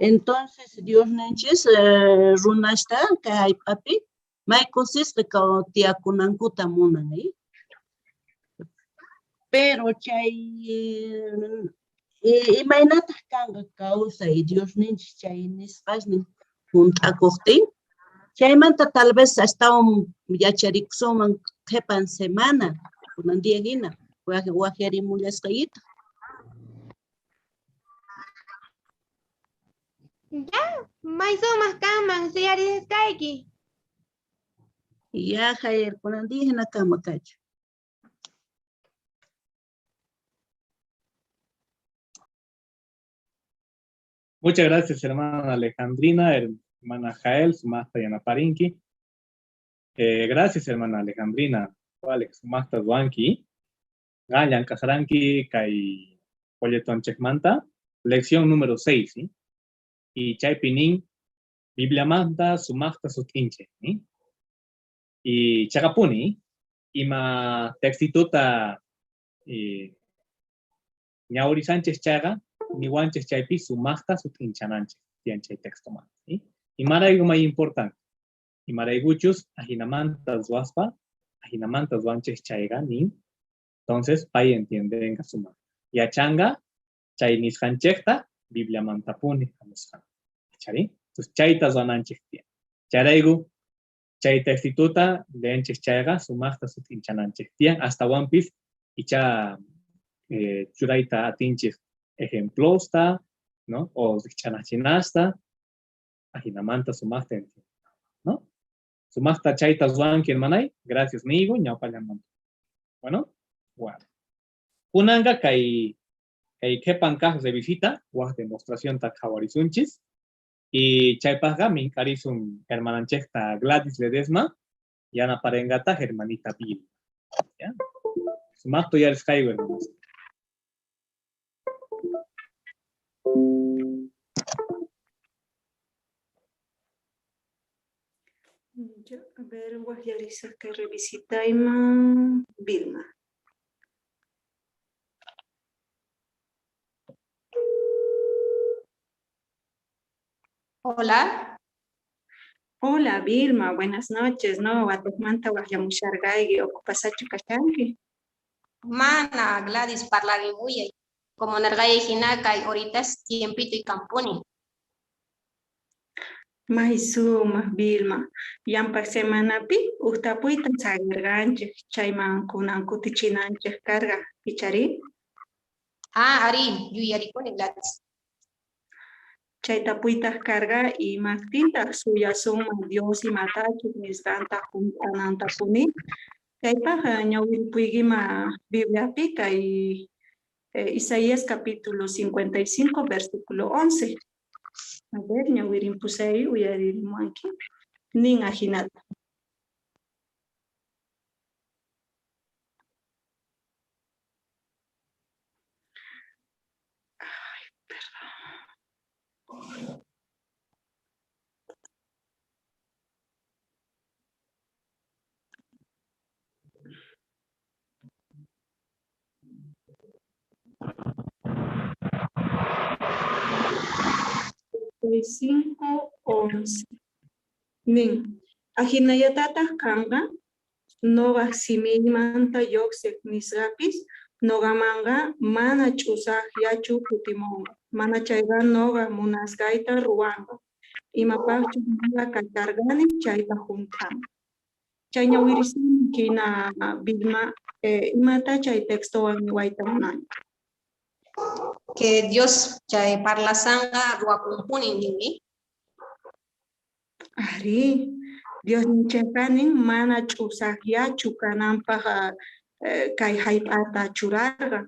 Entonces Diosninchis runasta kay jallp'api may kusisqa tiyakunankuta munan, ¿eh? Pero chay imaynataq kanqa kawsay Diosninchis chay nisqasnin junt'akuqtin? Chaymanta tal vez astawan yacharikusunman qhipan semana, kunan día hina, wajyarimullasqayitaq. Ya, may sumaq kanman suyarisqayki. Ya, Jair, kunan día hina kama kachu. Muchas gracias, hermana Alejandrina, hermana Jael, sumaqta yanaparinki. Gracias, hermana Alejandrina. Alex, sumaqta ruwanki. Qan llank'asharanki kay folletonchejmanta, lección número 6, ¿sí? Y chaypi nin, Bibliamanta sumaqta sut'inchej, ¿sí? Y chaqapuni, ima textituta ñawrisanchej chayqa, niwanchej chaypi sumaqta sut'inchananchej tiyan chay textomanta, ¿sí? Imarayku may importante? Imaraykuchus ajinamanta ruwaspa, ajinamanta ruwanchej chayqa nin, entonces pay entiendenqa sumaqta. Yachanqa chay nisqanchejta Bibliamantapuni jamusqanta. Chari? Entonces chayta ruwananchej tiyan. Chayrayku chay textituta leenchej chayqa sumaqta sut'inchananchej tiyan, astawanpis ichá churayta atinchej ejemplosta, ¿no? O rikch'anachinasta, ajinamanta sumaqta entiende, ¿no? Sumaqta chayta ruwanki, hermanay. Gracias, niyku, ñawpallamanta. Bueno, bueno. Kunanqa kay qhepan kaj revisita, waj demostracionta qhawarisunchis. Y chaypajqa mink'arisun hermananchejta Gladys Ledesma, yanaparenqataj hermanita Vilma. ¿Ya? Sumaqta uyarisqayku, hermanos. Ya, a ver, wajyarisaj kay revisitayman Vilma. Hola. Hola, Vilma, buenas noches, no, watejmanta wajyamusharqayki, ocupasachu kashanki? Mana, Gladys, parlarimuyay. Como nerqayki hina kay horitas tiempito kampuni. May sumaq, Vilma. Llampa semanapi uj tapuyta saqirqanchej, chayman kunan kutichinanchej karqa, ichari? Ah, ari, yuyarikuni, Gladys. Chay tapuytaj karqa imajtintaj suyasunman Dios imatachus nisqanta junt'anantapuni. Chaypaj ñawiripuykima Bibliapi kay Isaías capítulo 55, versículo 11. A ver, ñawirimpusay uyaririmuwanki. Nin ajinata. Ay, perdón. 5, 11. Nin, ajinallatataj kanqa, noqaj simiymanta lluqsiq nisqapis, noqamanqa mana ch'usaqllachu kutimunqa, mana chayqa noqa munasqayta ruwanqa, imapajchus noqa kacharqani chayta junt'anqa. Chay ñawirisini hina Vilma, imata chay textowan niwayta munani. Que Dios chay parlasanga ruwakunpuni ninmi. Ari, Dios ninchejqa nin mana ch'usaqllachu kananpaj kay jallp'ata churarqa.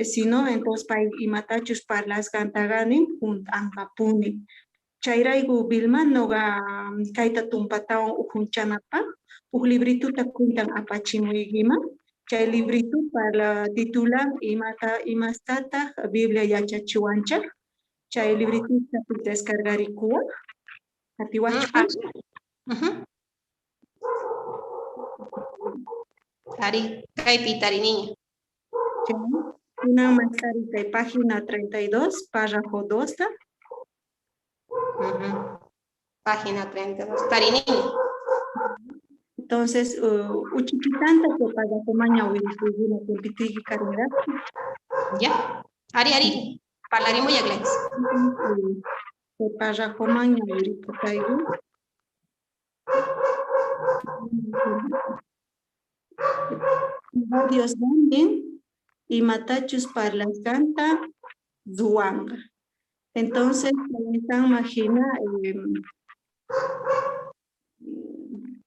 Sino entonces pay imatachus parlasqantaqa nin junt'anqapuni. Chayrayku Vilma noqa kayta tumpatawan ukhunchanapaj uj librituta cuentan apachimuykiman. Chay libritu para titulan imata imastataq Biblia yachachiwanchej. Chay librituta descargarikuwaj. Atiwajchu? Ari, kaypi tariniña. Una mask'ari kay página 32, párrafo 2. Página 32, tariniña. Entonces, uchikitanta que pagakumaña wirikuyuna kumpitiyki karira. Ya, ari, ari, parlarimuya Gladys. Que párrafo maña wirikutayku. Dios nin imatachus parlasqanta ruwanqa. Entonces, imagina,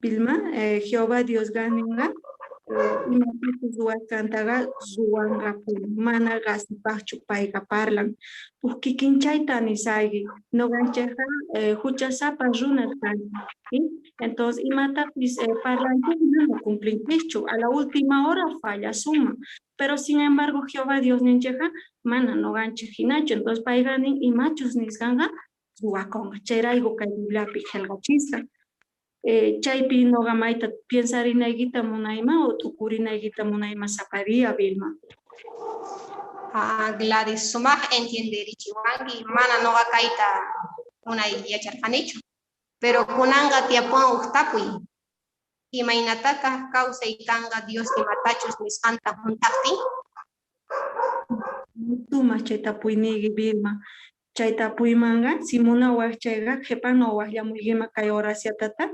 Vilma, Jehová Dios ganinga, Imatachus ruwasqantaqa ruwanqapuni, mana qhasipajchu payqa parlan. Uj kikinchayta nisayki, noqanchejqa juchasapa runas kanchej, entonces imatapis parlanchej mana cumplinchejchu, a la última hora fallasunman. Pero sin embargo Jehová Diosninchejqa mana noqanchej jinachu, entonces payqa nin imachus nisqanqa ruwakonqa, chayrayku kay Bibliapi qhelqachisqa. Chaypi noqa mayta piensarinaykita munayman o t'ukurinaykita munayman sapa día, Vilma. Ah, Gladys, sumaj entienderichiwanki, mana noqa kayta unay yacharqanichu. Pero kunanqa tiyapuwan uj tapuy. Imaynatataj kawsay kanqa Dios imatachus nisqanta junt'ajtin? Sumaj chay tapuyniyki, Vilma. Chay tapuymanqa, si munawaj chayqa, qhepan wajllamuykima kay horaciatata,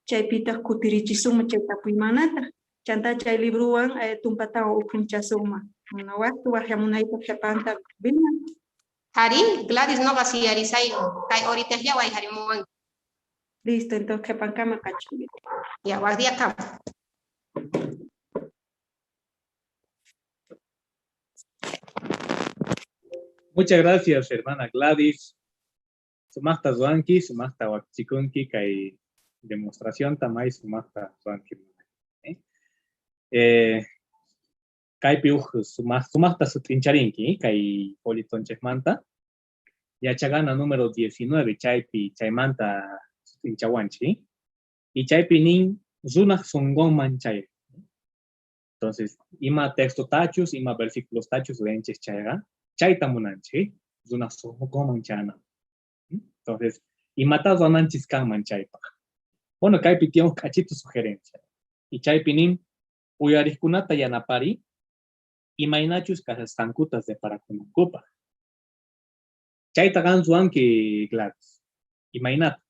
chaypitaj kutirichisunman chay tapuymanataq. Chantá chay librowan tumpatawan ukhunchasunman. Munawajchu wajllamunaypaj qhepanta, Vilma? Arí, Gladys noqa siyarisayku, kay horitaslla wayjarimuwanki. Listo, entonces qhepankama kachun. Ya, waj día kama. Muchas gracias, hermana Gladys. Sumaqta ruwanki, sumaqta wakichikunki kay demostración tamay sumaqta ruwanki. Kaypi uj sumaqta sut'incharinki, kay folletonchejmanta. Yachagana número 19, chaypi, chaymanta sut'inchawanchik. Y chaypi nin runaj sonqonman chay. Entonces, ima texto tachus, ima versículos tachus leenchej chayqa, chayta munanchik, runaj sonqonman chayana. Entonces, imata ruwananchis kanman chaypaq. Bueno, kaypi tiyan uj k'achitu sugerencia. Y chaypi nin, uyariqkunata yanapari, imaynachus kashasqankuta reparakunankupaq. Chayta qan ruwanki, Gladys. Imaynata?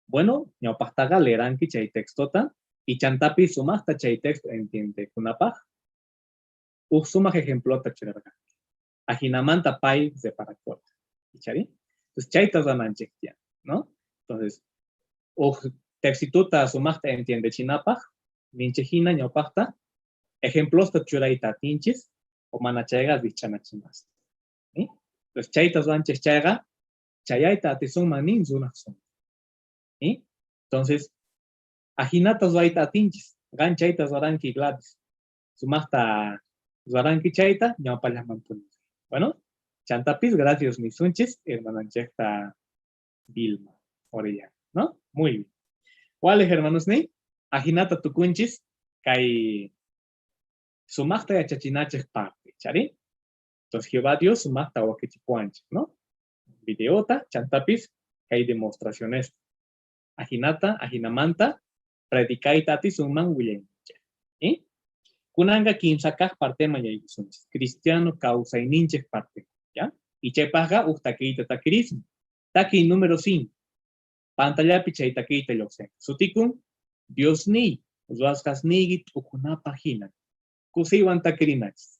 Bueno, ñawpaqtaqa leeranki chay textota y chantapis sumaqta chay texto entiendekunapaq uj sumaq ejemplota churarqanki. Ajinamanta pay reparakorqa. Ichari? Entonces, chayta ruwananchej tiyan, ¿no? Entonces, uj textituta sumaqta entiendechinapaq, ninchej jina ñawpaqta ejemplosta churayta atinchis o mana chayqa rijch'anachinasta. ¿Sí? Entonces, chayta ruwanchej chayqa, chayayta atisunman nin runaj sonqon. ¿Sí? Entonces, ajinata ruwayta atinchis. Qan chayta ruwaranki, Gladys. Sumaqta ruwaranki chayta, ñawpallamanpuni. Bueno, chantapis, gracias nisunchis, hermananchejta Vilma Orellana, ¿no? Muy bien. ¿Cuáles, hermanos, ni? Ajinata tukunchis, kay sumaqta yachachinachej parte, ¿chari? Entonces, Jehová Dios sumaqta wakichipuanchej, ¿no? Videota, chantapis, kay demostraciones. Ajinata, ajinamanta, predicayta atisunman willayninchej. ¿Sí? Kunanqa kimsa kaq parteman yaykusunchis. Cristiano kawsayninchej parte, ¿ya? Y chaypaqqa uj takiyta takirismi. Takiy número 5. Pantallapi chay takiyta lluqsin. Sutikun, Diosniy, ruwasqasniyki t'ukunapaj jina. Kusiywan takirinachis.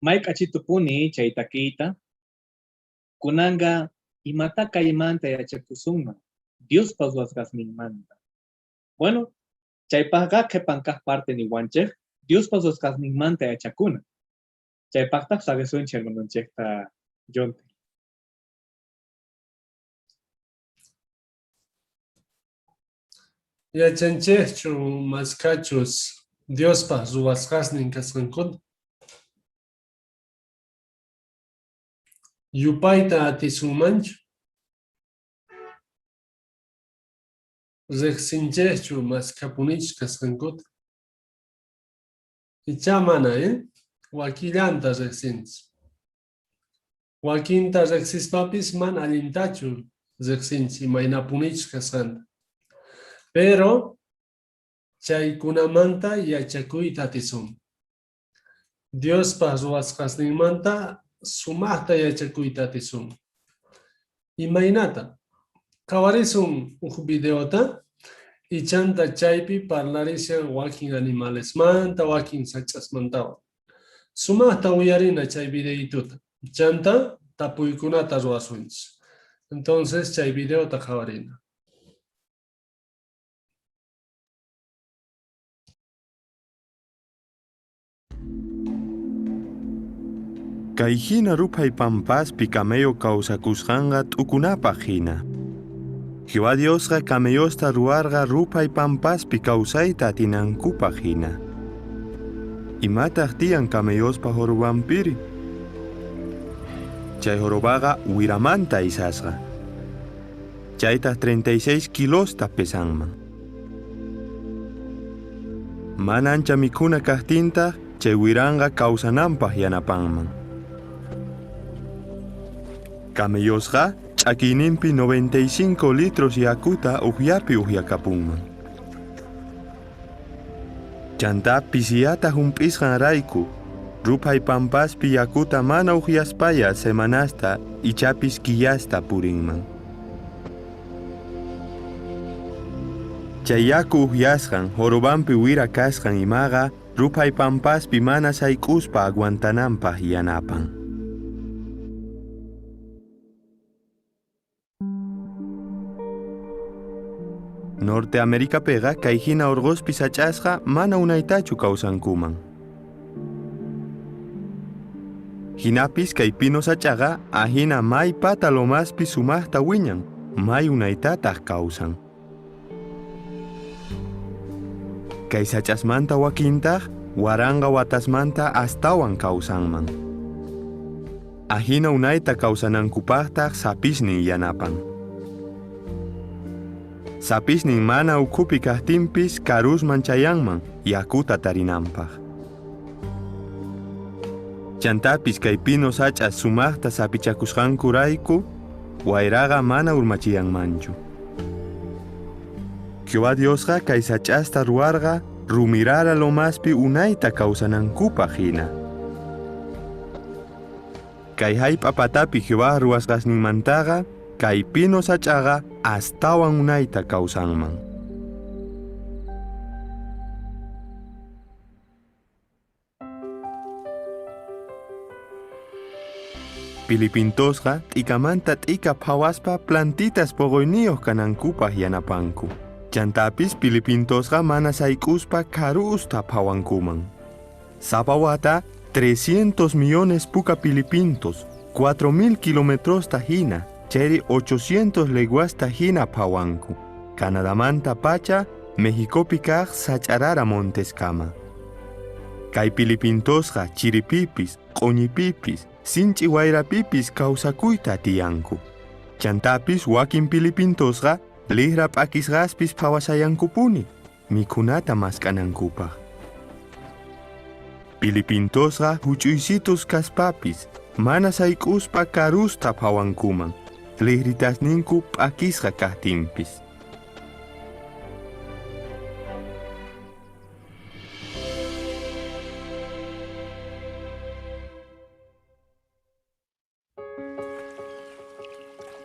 May k'achitupuni chay takiyta. Kunanqa imata kaymanta yachakusunman Diospa ruwasqasninmanta. Bueno, chaypajqa qhepan kaj parte niwanchej Diospa ruwasqasninmanta yachakuna. Chaypajtaj saqesunchej hermanonchejta Jonte. Yachanchejchu mashkhachus Diospa ruwasqasnin kasqankuta? Yupayta atisunmanchu? Rejsinchejchu mashkhapunichus kasqankuta? Ichá mana, eh? Wakillanta rejsinchej. Wakinta rejsispapis mana allintachu rejsinchej imaynapunichus kasqanta. Pero chaykunamanta yachakuyta atisunman. Diospa ruwasqasninmanta sumajta yachakuyta atisunman. Imaynata? Qhawarisun uj videota y chanta chaypi parlarishan wakin animalesmanta, wakin sach'asmantawan. Sumajta uyarina chay videituta. Chanta tapuykunata ruwasunchis. Entonces chay videota qhawarina. Kay hina ruphay pampaspi camello kawsakusqanqa t'ukunapaq hina. Jehová Diosqa camellosta ruwarqa ruphay pampaspi kawsayta atinankupaq hina. Imataq tiyan camellospa jorobanpiri? Chay jorobaqa wiramanta aysasqa. Chaytaq 36 kilosta pesanman. Mana ancha mikhuna kajtintaq chay wiranqa kawsananpaq yanapanman. Camellosqa ch'akiyninpi 95 litros yakuta ujllapi ujyakapunman. Chantá pisiyata jump'isqanrayku ruphay pampaspi yakuta mana ujyaspalla semanasta ichapis killasta purinman. Chay yaku ujyasqan jorobanpi wira kasqan imaqa ruphay pampaspi mana sayk'uspa aguantananpaq yanapan. Norte Americapiqa kay hina urquspi sach'asqa mana unaytachu kawsankuman. Hinapis kay pino sach'aqa ahina may pata lomaspi sumaqta wiñan, may unaytataq kawsan. Kay sach'asmanta wakintaq waranqa watasmanta astawan kawsanman. Ahina unayta kawsanankupaqtaq sapisnin yanapan. Sapisnin mana ukhupi kajtinpis karusman chayanman yakuta tarinanpaq. Chantapis kay pino sach'as sumaqta sapichakusqankurayku wayraqa mana urmachiyanmanchu. Jehová Diosqa kay sach'asta ruwarqa rumirara lomaspi unayta kawsanankupaq hina. Kay jallp'a patapi Jehová ruwasqasninmantaqa kay pino sach'aqa astawan unayta kawsanman. Pilipintosqa t'ikamanta t'ika phawaspa plantitas poqoyniyuq kanankupaq yanapanku. Chantapis pilipintosqa mana sayk'uspa karusta phawankuman. Sapa wata 300 millones puka pilipintos, 4000 kilometrosta hina, chayri 800 leguasta hina phawanku. Canadamanta pacha, Mexicopi kaq sach'arara monteskama. Kay pilipintosqa chiripipis, q'uñipipis, sinch'i wayrapipis kawsakuyta atiyanku. Chantapis wakin pilipintosqa lijra p'akisqaspis phawashayankupuni, mikhunata mask'anankupaq. Pilipintosqa huch'uysitus kaspapis, mana sayk'uspa karusta phawankuman, lijritasninku p'akisqa kajtinpis.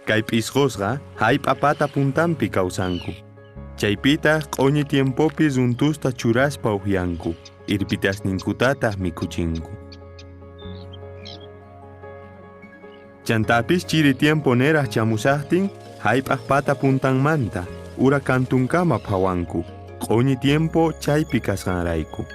Kay p'isqosqa jallp'a pata puntanpi kawsanku. Chaypitaq q'uñi tiempopi runtusta churaspa ujyanku, irpitasninkutataq mikhuchinku. Chantapis chiri tiempo neraj chamushajtin, jallp'aj pata puntanmanta, ura kantunkama phawanku, q'uñi tiempo chaypi kasqanrayku.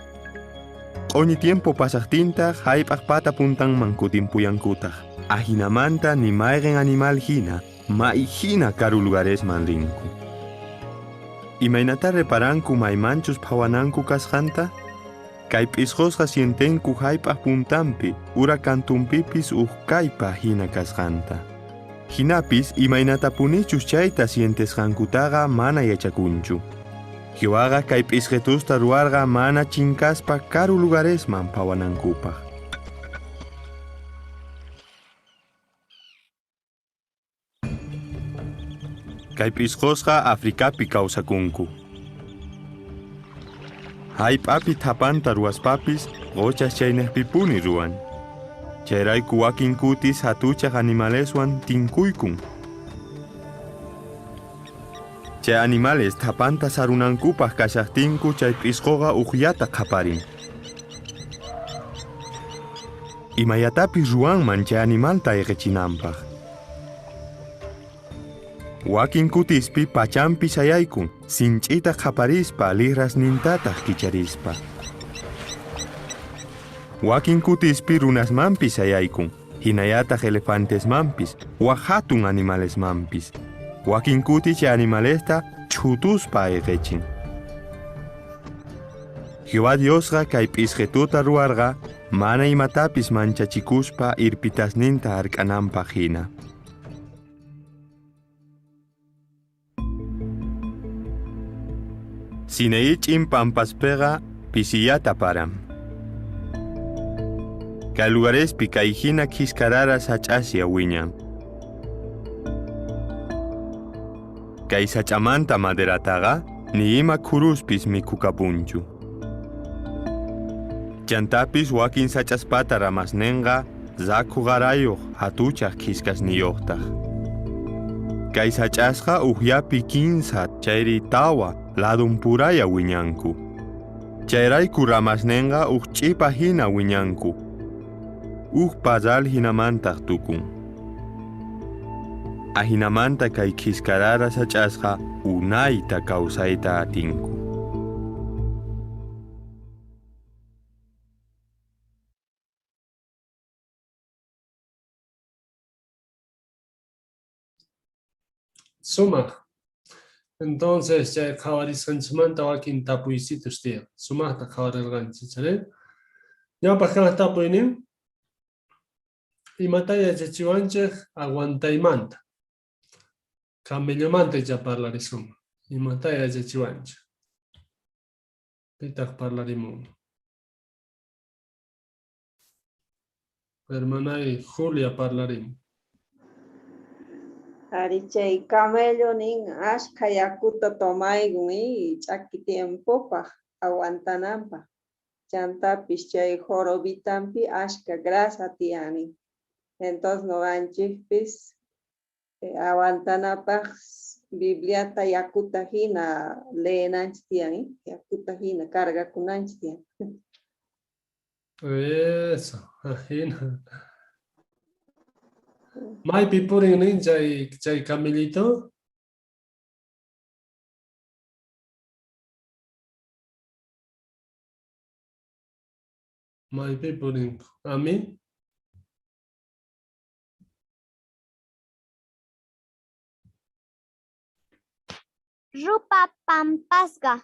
Q'uñi tiempo pasajtintaj jallp'aj pata puntanman kutinpuyankutaj. Ajinamanta ni mayqen animal hina, may hina karu lugaresman rinku. Imaynata reparanku maymanchus phawananku kasqanta? Kay p'isqosqa sientenku jallp'aj puntanpi, ura kantunpipis uj kallpa hina kasqanta. Jinapis imaynatapunichus chayta sientesqankutaqa mana yachakunchu. Jehovaqa kay p'isqetusta ruwarqa mana chinkaspa karu lugaresman phawanankupaj. Kay p'isqosqa Africapi kawsakunku. Jallp'api thapanta ruwaspapis qochas chaynejpipuni ruwan. Chayrayku wakin kutis hatuchaj animaleswan tinkuykun. Chay animales thapanta sarunankupaj kashajtinku chay p'isqoqa ujllata qhaparin. Imayatapis ruwanman chay animalta ayqichinanpaj. Wakin kutispi pachanpi sayaykun, sinch'ita qhaparispa lijrasnintataj kicharispa. Wakin kutispi runasmanpis sayaykun, hinayataj elefantesmanpis, waj hatun animalesmanpis. Wakin kuti chay animalesta chhutuspa ayqichin. Jehová Diosqa kay p'isqituta ruwarqa mana imatapis manchachikuspa irpitasninta hark'ananpaj hina. Sinaí ch'in pampaspeqa pisillata paran. Kay lugarespi kay hina khiskarara sach'asya wiñan. Kay sach'amanta maderataqa ni ima khuruspis mikhukapunchu. Chantapis wakin sach'aspata ramasnenqa rakhu qarayuq hatuchaj khiskasniyuqtaj. Kay sach'asqa ujllapi kinsa chayri tawa ladumpuraya wiñanku. Chayrayku ramasnenqa uj ch'ipa hina wiñanku. Uj parral hinamantaq tukun. Ajinamanta kay khiskarara sach'asqa unayta kawsayta atinku. Sumaq. Entonces, chay qhawarisqanchikmanta wakin tapuysitus tiyan. Sumaqta qhawarirqanchik, chayri? Ñawpaq kaq tapuynin, imata yachachiwanchik aguantaymanta? Camellomanta icha parlarisunman. Imata yachachiwanchik? Pitaq parlarimun? Hermanay Julia parlarimun. Ari chay camello nin ashkha yakuta tomaykun ch'aki tiempopaj aguantananpaj. Chantapis chay jorobitanpi ashkha grasa tiyanin. Entonces noqanchikpis aguantanapaj Bibliata yakuta hina leenanchik tiyan, yakuta hina cargakunanchik tiyan. Eso, hina. Maypi purin nin chay camellito? Maypi purin. A mí? Rupa pampasqa.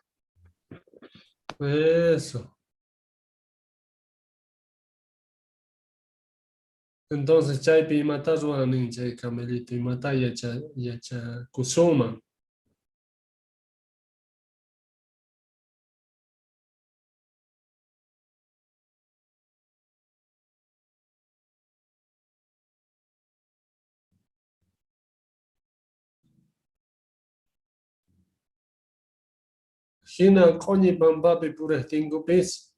Eso. Entonces chaypi imata ruwan nin chay camellito, imata yachakusunman. Hina q'uñi pampapi purejtinkupis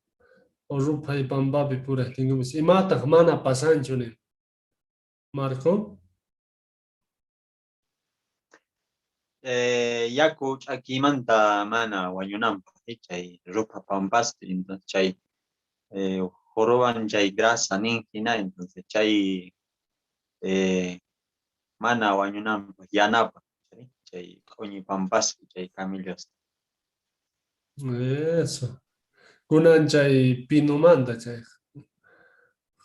o ruphay pampapi purejtinkupis, imataq mana pasanchu nin? Marco? Yaku ch'akimanta mana wañunanpaj, chay rupha pampaspi, entonces chay joroban chay grasa nin hina, entonces chay mana wañunanpaj yanapan chay q'oñi pampaspi chay camellosta. Eso. Kunan chay pinomanta chay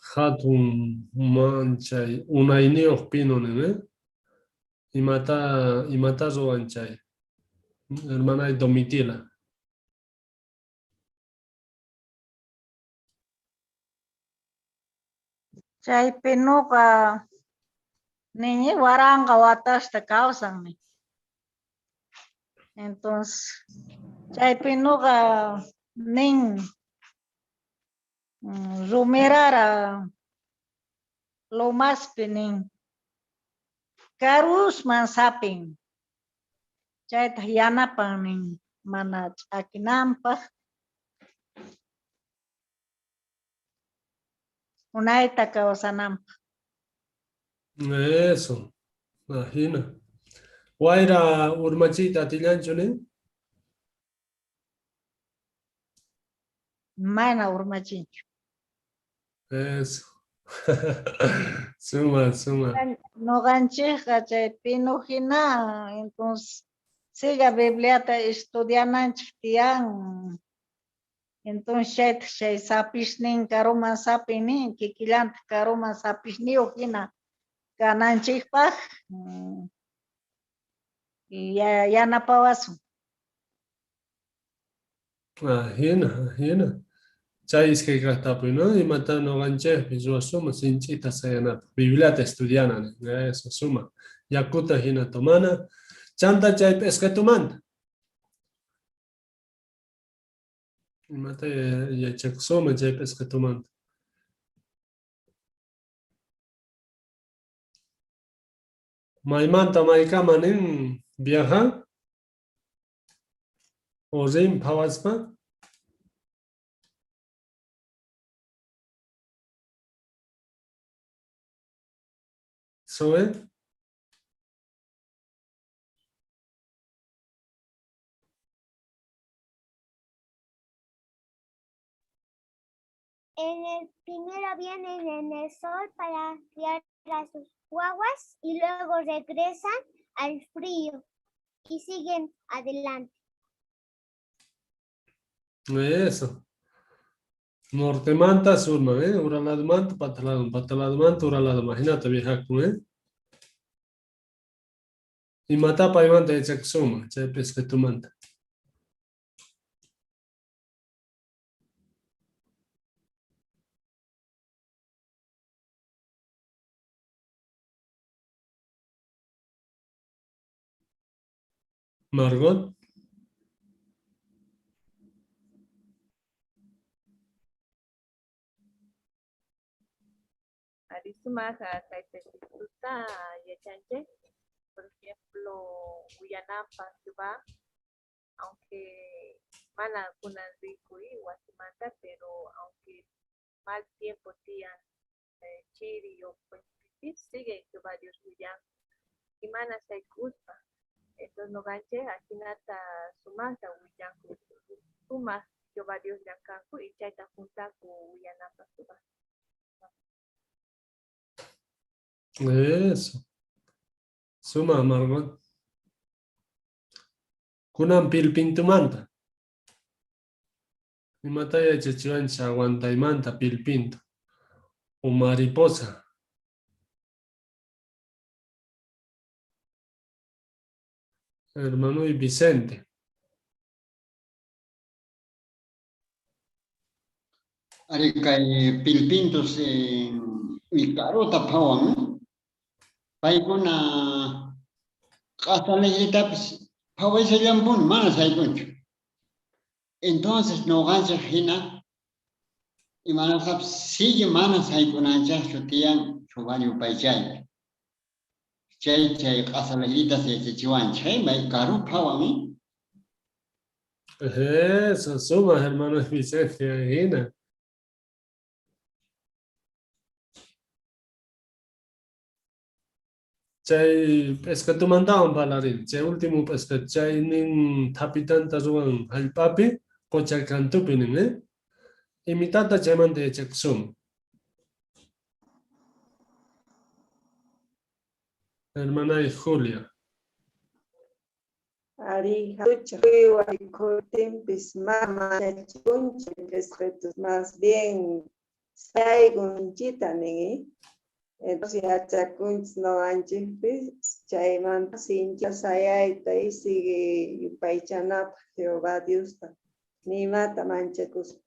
jatun manchay unayniyoj pino nin, eh? Imata imata ruwan chay hermanay Domitila. Chay pinoqa niñi waranqa watasta kawsan nin. Entonces, chay pinoqa nin rumirara lomaspi nin karusman sapin chaytaj yanapan nin mana ch'akinanpaj unayta kawsananpaj. Eso. Ajina. Wayra urmachiyta atillanchu nin? Mana urmachinchu. Eso. Suma, suma. Noqanchejqa chay pino jina, entonces siga Bibliata estudiananchej tiyan. Entonces chaytaj chay sapisnin karuman sapin nin, kikillantaj karuman sapisniyoj jina kananchejpaj yanapawasun. Ajina, ajina. Chay iskay kaj tapuy, no? Imata noqanchejpis ruwasunman sinch'ita sayanapaj. Bibliata estudiana, nin. Eso, suma. Yakuta jina tomana. Chanta chay p'esqetumanta. Imata yachakusunman chay p'esqetumanta. Maymanta maykama nin viajan? O rin phawaspa? Zoe? En el primero vienen en el sol para criar a sus guaguas y luego regresan al frío y siguen adelante. Eso. Nortemanta surman, ¿eh? Uraladmanta, pataladman, pataladmanta, uraladman. Imagínate viajakun, ¿eh? Imata paymanta yachakusuma, chay pesqetumanta. Margot. Ari sumaja kay pesqetuta yachanchej, por ejemplo, willananpaj Jehová, aunque mana kunan rikuy wasimanta, pero aunque mal tiempo tiyan chiri o sigue Jehová Dios willan y mana sayk'uspa. Entonces noqanchej ajinata sumajta willanku, sumaj Jehová Dios llank'anku y chayta juntanku willananpaj Jehová. Eso. Suma, Margot. Kunan pilpintumanta. Imata yachachiwanchej aguantaymanta pilpintu o mariposa. Hermano y Vicente. Ari kay pilpintus karuta phawan, paykuna q'asanillitapis phawaysallampuni mana saykunchu. Entonces noqanchej hina imanasqapis sigue mana saykunanchejchu tiyan Jehová yupaychaypi. Chay chay q'asalillitas yachachiwanchej, may karu phawan. Eso, suma, hermano Vicente, hina. Chay pescatumantawan parlarin, chay último pesca, chay nin thapitanta ruwan jallp'api, qocha kantupi nin, eh? Imitata chaymanta yachakusum. Hermanay Julia. Arí, jatuchaj uywa rikhurtinpis mana manchachikunchu p'isqitus, más bien sayaykunchita nin, ¿eh? Entonces yachakunchis noqanchikpis chaymanta sinchita sayayta y sigue yupaychanapaj Jehová Diosta, ni imata manchakuspa.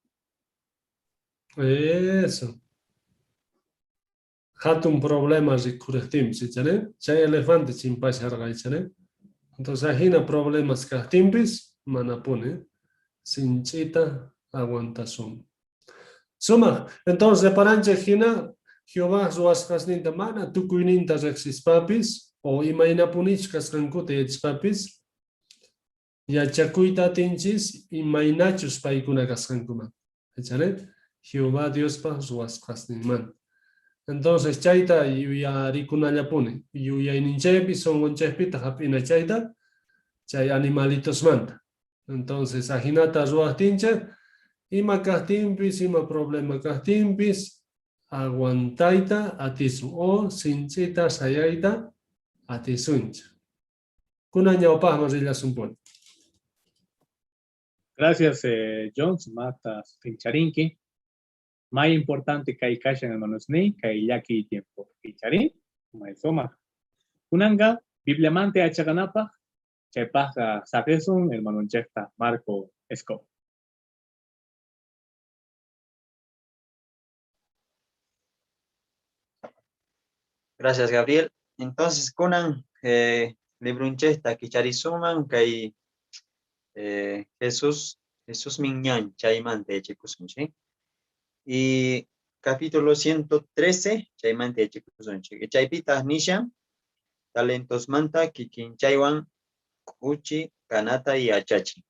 Eso. Hatun problema rikhurejtinpis, ichari? Chay elefante chimpasharqa, ichari? Entonces, ajina problemas kajtinpis, manapuni, sinch'ita aguantasun. Sumaj, entonces, reparanchej jina, Jehová ruwasqasninta mana tukuyninta rejsispapis, o imaynapunichus kasqankuta yachaspapis, yachakuyta atinchis imaynachus paykuna kasqankumanta. Ichari? Jehová Diospa ruwasqasninmanta. Entonces, chayta yuyarikunallapuni, yuyayninchejpi, sonqonchejpitaj jap'ina chayta, chay animalitosmanta. Entonces, ajinata ruwajtinchej, ima kajtinpis, ima problema kajtinpis, aguantayta atisun, o sinch'ita sayayta atisunchej. Kunan ñawpajman rillasunpuni. Gracias, John, sumaqta sut'incharinki. May importante kay kashan hermanosniy, kay llakiy tiempo. Icharí, may sumaq. Kunanqa Bibliamanta yachaqanapaj, chaypajqa saqisun hermanonchejta Marco Escobar. Gracias, Gabriel. Entonces, kunan librunchejta kicharisuman kay Jesús Miñán chaymanta yachakusunchik. Y capítulo 113 chaymanta yachakusunchik. Chaypitaj nishan talentosmanta kikinchaywan k'uchi kanata yachachin.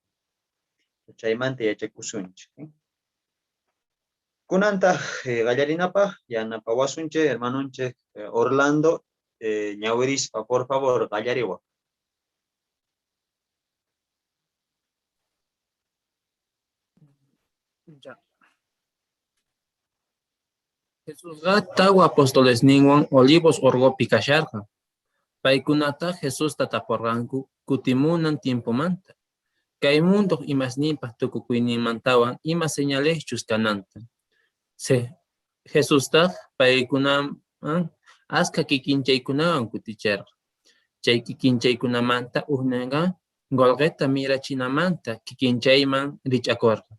Chaymanta yachakusunchik. Kunantaj qallarinapaj yanapawasunchik hermanonchik Orlando ñawirispa, por favor, qallariwaj. Ya. Jesusqa tawa apostolesninwan Olivos orqopi kasharqa. Paykunataj Jesusta taporqanku kutimunan tiempomanta, kay mundoj imasninpaj tukukuyninmantawan ima señaleschus kananta. Jesustaj paykunaman askha kikinchaykunawan kuticherqa. Chay kikinchaykunamanta ujnenqa qolqeta mirachinamanta kikinchayman rich'akorqa.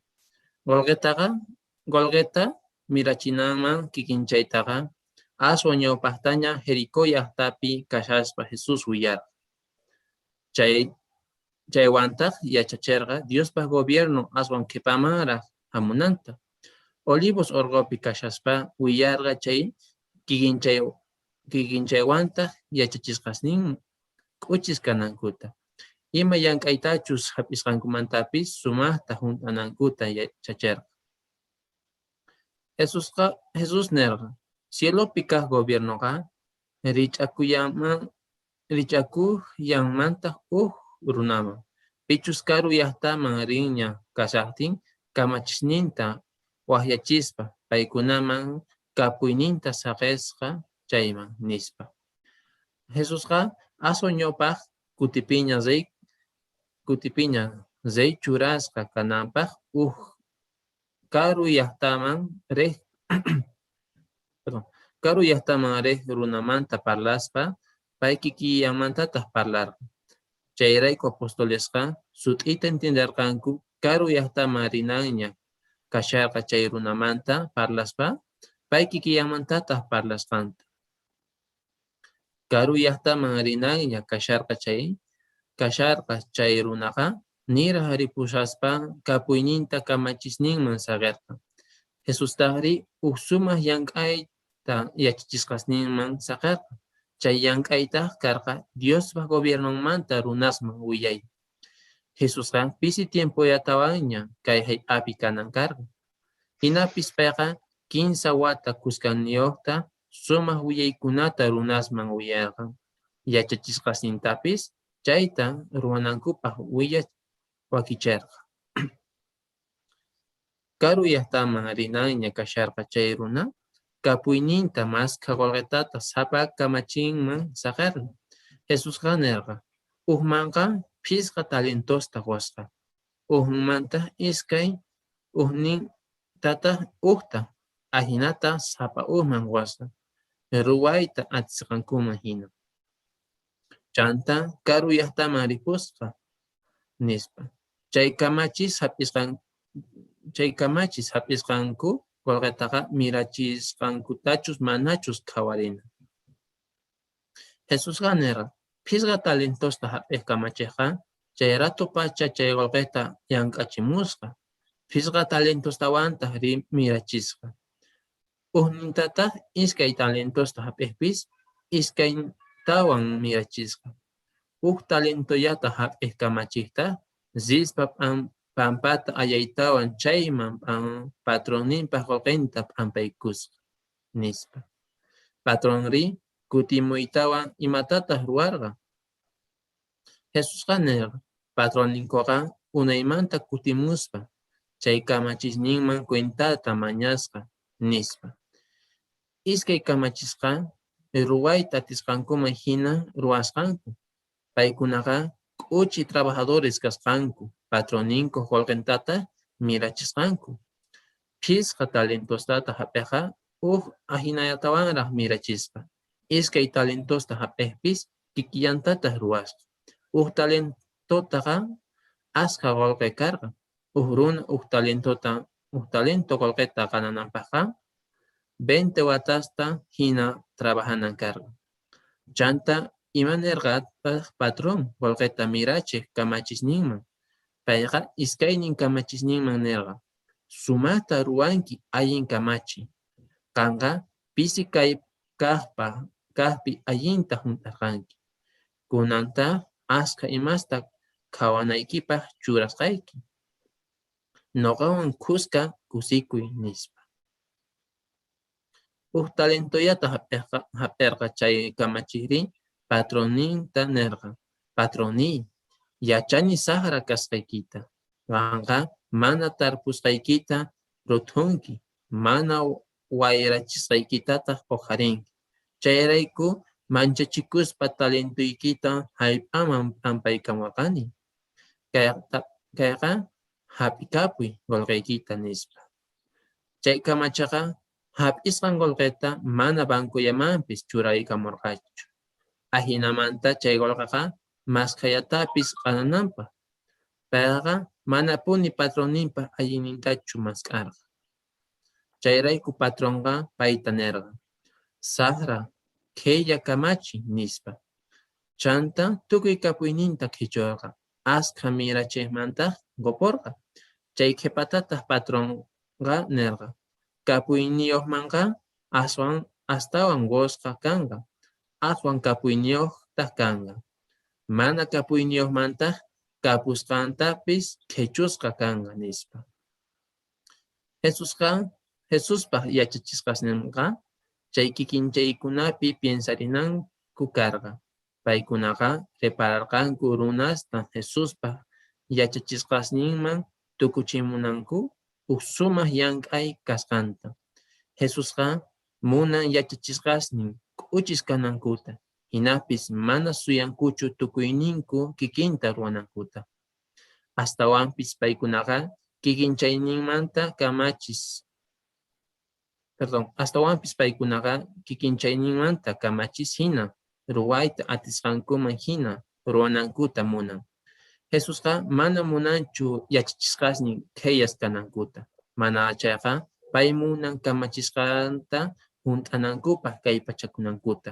Qolqeta mirachinaman kikinchaytaqa aswan ñawpajtaña Jericó llajtapi kashaspa Jesús willarqa. Chaywantaj yachacherqa Diospaj gobierno aswan qhepamanraj jamunanta. Olivos orqopi kashaspa willarqa chay kikinchaywantaj yachachisqasnin k'uchis kanankuta. Ima llank'aytachus jap'isqankumantapis sumajta junt'anankuta yachacherqa. Jesús nerqa, cielopi kaj gobiernoqa rich'akuyanmantaj uj runaman, pichus karu llajtaman rinña kashajtin kamachisninta wajyachispa paykunaman kapuyninta saqesqa chayman, nispa. Jesusqa aswan ñawpaj kutipiña rey churasqa kananpaj uj karu llajtaman rej, perdón, karu llajtaman rej runamanta parlaspa, pay kikillanmantataj parlarqa. Chayrayku apostolesqa sut'ita entienderqanku karu llajtaman rinanña kasharqa chay runamanta parlaspa, pay kikillanmantataj parlasqanta. Karu llajtaman rinanña kasharqa chay runaqa niraj ripushaspa kapuyninta kamachisninman saqerqa. Jesustajri uj sumaj llank'ayta yachachisqasninman saqerqa. Chay llank'aytaj karqa Diospaj gobiernonmanta runasman willay. Jesusqa pisi tiempollatawanña kay jallp'api kanan karqa. Jinapis payqa 15 wata khuskanniyojta sumaj willaykunata runasman willarqa. Yachachisqasnintapis chayta ruwanankupaj wakicherqa. Karu llajtaman rinanña kasharqa chay runa, kapuyninta maskha qolqetata sapa kamachinman saqerqa. Jesusqa nerqa, Ujmanqa phishqa talentosta qosqa, ujninmantaj iskay, ujnintataj ujta, ajinata sapa ujman qosqa, ruwayta atisqankuman jina. Chantá karu llajtaman ripusqa, nispa. Chay kamachis jap'isqanku qolqetaqa mirachisqankutachus manachus qhawarina. Jesusqa nerqa, Phishqa talentosta jap'ej kamachejqa chay ratopacha chay qolqeta llank'achimusqa, phishqa talentostawantaj mirachisqa. Ujnintataj iskay talentosta jap'ejpis iskaytawan mirachisqa. Uj talentollata jap'ej kamachejtaj rispa pampata allaytawan chayman patronninpa qolqenta p'ampaykusqa, nispa. Patronrí kutimuytawan imatataj ruwarqa? Jesusqa nerqa, patronninkoqa unaymanta kutimuspa, chay kamachisninman cuentata mañasqa, nispa. Iskay kamachisqa ruwayta atisqankuman jina ruwasqanku. Paykunaqa k'uchi trabajadores kasqanku, patronninkoj qolqentataj mirachisqanku. Phishqa talentostataj jap'ejqa uj ajinallatawanraj mirachisqa. Iskay talentosta jap'ejpis kikillantataj ruwasqa. Uj talentotaqa ashkha qolqe karqa. Uj runa uj talento qolqeta ganananpajqa 20 watasta jina trabajanan karqa. Chantá ima nerqataj patrón qolqeta mirachej kamachisninman? Payqa iskaynin kamachisninman nerqa: Sumajta ruwanki allin kamachi. Qanqa pisi kajpi allinta junt'arqanki. Kunantaj ashkha imasta qhawanaykipaj churasqayki. Noqawan khuska kusikuy, nispa. Uj talentollata jap'erqa chay kamachejrí patronninta nerqa: Patronníy, yachani sajra kasqaykita. Qanqa mana tarpusqaykita ruthunki, mana wayrachisqaykitataj oqharinki. Chayrayku manchachikuspa talentoykita jallp'aman p'ampaykamorqani. Kayqa jap'ikapuy qolqeykita, nispa. Chay kamacheqa jap'isqan qolqeta mana bancollamanpis churaykamorqachu. Ajinamanta chay qolqeqa mashkhayatapis ganananpaj. Payqa manapuni patronninpa allinnintachu mask'arqa. Chayrayku patronqa payta nerqa: Sajra, qhella kamachi, nispa. Chantá tukuy kapuyninta qhechorqa, ashkha mirachejmantaj qoporqa. Chay qhepatataj patronqa nerqa: Kapuyniyojmanqa astawan qosqa kanqa, aswan kapuyniyojtaj kanqa. Mana kapuyniyojmantaj kapusqantapis qhechusqa kanqa, nispa. Jesuspaj yachachisqasnenqa chay kikinchaykunapi piensarinanku karqa. Paykunaqa repararqanku runasta Jesuspaj yachachisqasninman tukuchimunanku uj sumaj llank'ay kasqanta. Jesusqa munan yachachisqasnin k'uchis kanankuta, jinapis mana suyankuchu tukuyninku kikinta ruwanankuta. Astawanpis paykunaqa kikinchayninmanta kamachis jina ruwayta atisqankuman jina ruwanankuta munan. Jesusqa mana munanchu yachachisqasnin qhellas kanankuta, mana chayqa pay munan kamachisqanta junt'anankupaj kallpachakunankuta.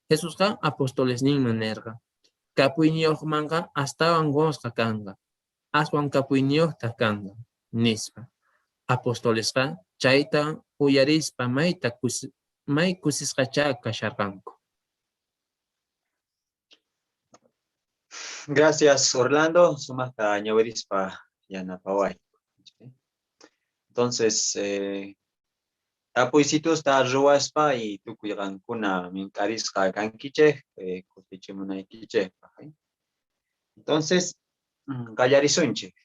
Jesusqa apostolesninman nerqa: Kapuyniyojmanqa astawan qosqa kanqa, aswan kapuyniyojtaj kanqa, nispa. Apostolesqa chayta uyarispa may kusisqachá kasharqanku. Gracias, Orlando. Sumajta ñawirispa yanapawayku. Entonces, tapuysitusta ruwaspa y tukuy qankuna mink'arisqa kankichej, kutichimunaykichejpaj. Entonces, qallarisunchej.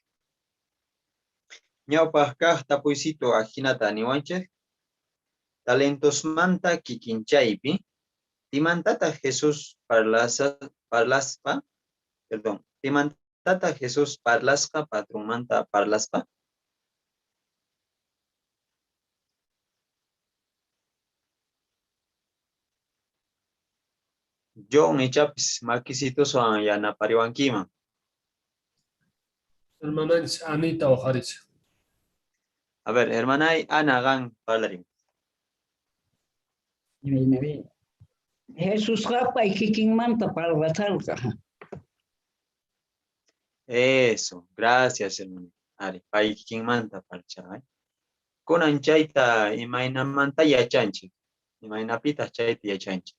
Ñawpaj kaj tapuysito ajinata niwanchej. Talentosmanta kikinchaypi, Pimantataq Jesús parlaspa, perdón, pimantataq Jesús parlasqa patronmanta parlaspa? John ichapis makisitoswan yanapariwankiman. Hermananchis Anita oqharisqa. A ver, hermanay Ana qan parlarin. Jesusqa pay kikinmanta parlasharqa. Eso, gracias, hermano. Ari, pay kikinmanta parlasharqa. Kunan chayta imaynamanta yachanchik. Imaynapitaq chayta yachanchik.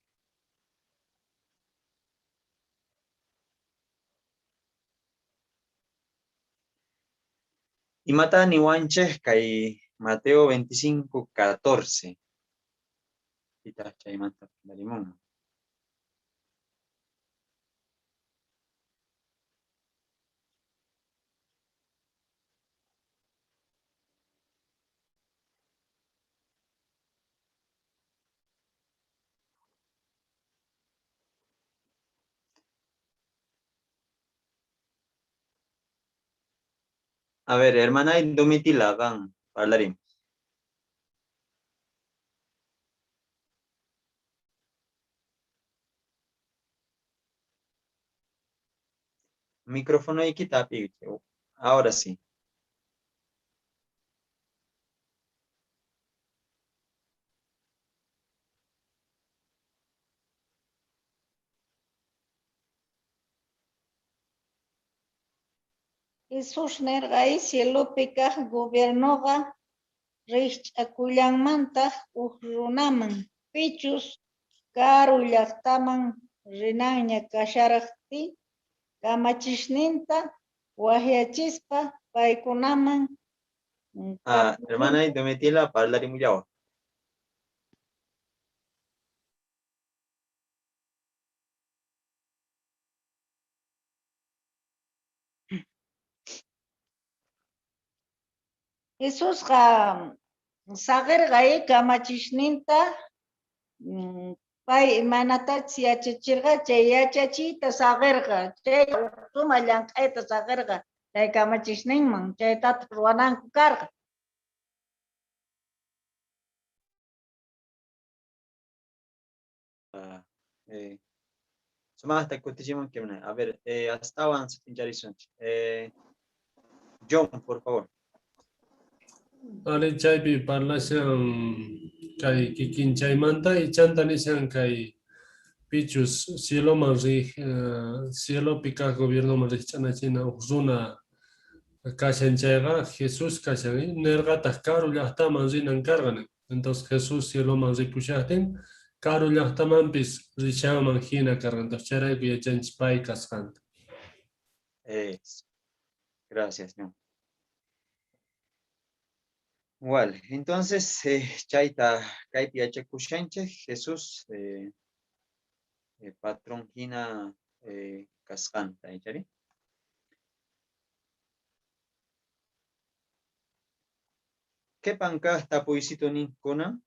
Imata niwanchej kay Mateo 25, 14. Pitaq chaymanta parlarimunman. A ver, hermana Domitila, van, parlarim. Micrófono y quita, ahora sí. Jesús nerqa cielopi kaj gobiernoqa rijch'akullanmantaj uj runaman pichus karu llajtaman rinanña kasharajtin kamachisninta wajyachispa paykunaman. Ah, hermana Domitila, parlarimullawa. Jesusqa saqerqa kamachisninta pay imaynatachus yachachirqa chay yachachiyta saqerqa, chay sumaj llank'ayta saqerqa chay kamachisninman, chaytataq ruwananku karqa. Sumajta kutichimunki. A ver, astawan sut'incharisunchik. John, por favor. Ari chaypi parlashan kay kikinchaymanta y chanta nishan kay pichus cieloman rij, cielopi kaj gobiernoman rijch'anachina uj runa kashan chayqa Jesús kashan, nerqataq karu llaqtaman rinan karqa nin. Entonces Jesús cieloman ripushaqtin karu llaqtamanpis rishanman hina karqa. Entonces chayrayku yachanchis pay kasqanta. Eso. Gracias, no. Igual, entonces, chayta kaypi yachakushanchej, Jesús patrón hina kasqanta, ¿ichari? Qhepan kaj tapuysito ninkuna,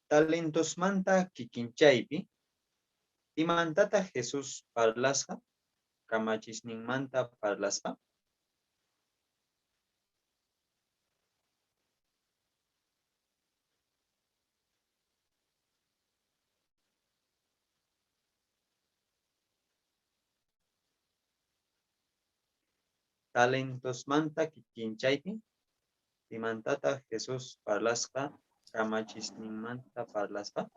talentosmanta kikinchaypi, imantataq Jesús parlasqa, kamachisninmanta parlaspa? Talentosmanta kikinchaypi, imantataq Jesús parlasqa, kamachisninmanta parlaspa?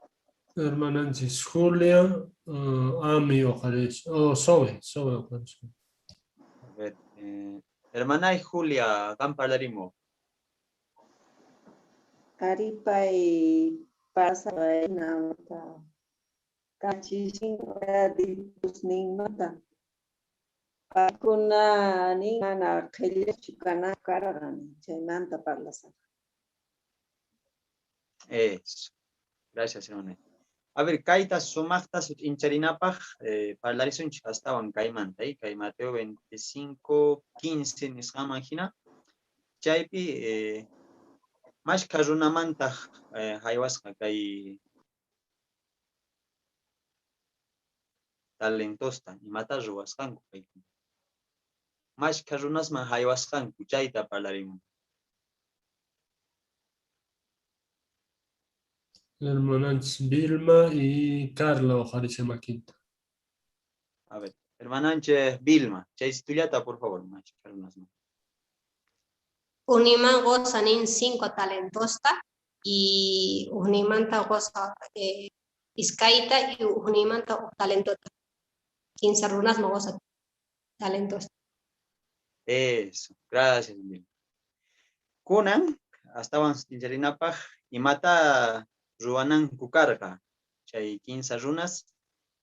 Hermananchis Julia, Ami oqharis, oh, Sobe, Sobe oqharis. A ver, hermanay Julia, qan parlarimo. Aripay pasaynamanta, kachisnin discipulosninmanta. Paykuna nin mana qhillachu kananku karqan, chaymanta parlasaq. Eso. Gracias, hermana. A ver, kayta sumaqta sut'incharinapaq, parlarisunchik astawan kaymanta, kay Mateo 25, 15 nisqanman hina. Chaypi Mashkha runamantaj jaywasqa kay talentosta, imata ruwasqanku paykuna? Mashkha runasman jaywasqanku chayta parlarimun. Hermananchis Vilma y Carla ojarisha makinta. A ver, hermananchis Vilma, chaysitullata por favor, mashkha runasman. Ujninman qosa nin 5 talentosta y ujninmanta qosa iskayta y ujninmanta uj talentota. 15 runasman qosa talentosta. Eso, gracias Vilma. Kunan, astawan sut'incharinapaj imata ruwananku karqa chay 15 runas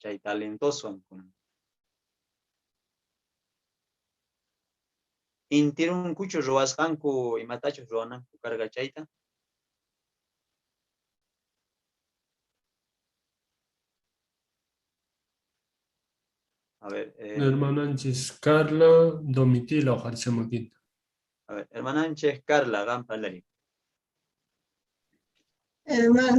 chay talentoswan kunan. Intirunkuchu ruwasqanku imatachus ruwananku karqa chayta? A ver, Hermananchis Carla Domitila ojarisha makinta. A ver, hermananchis Carla, qan parlari.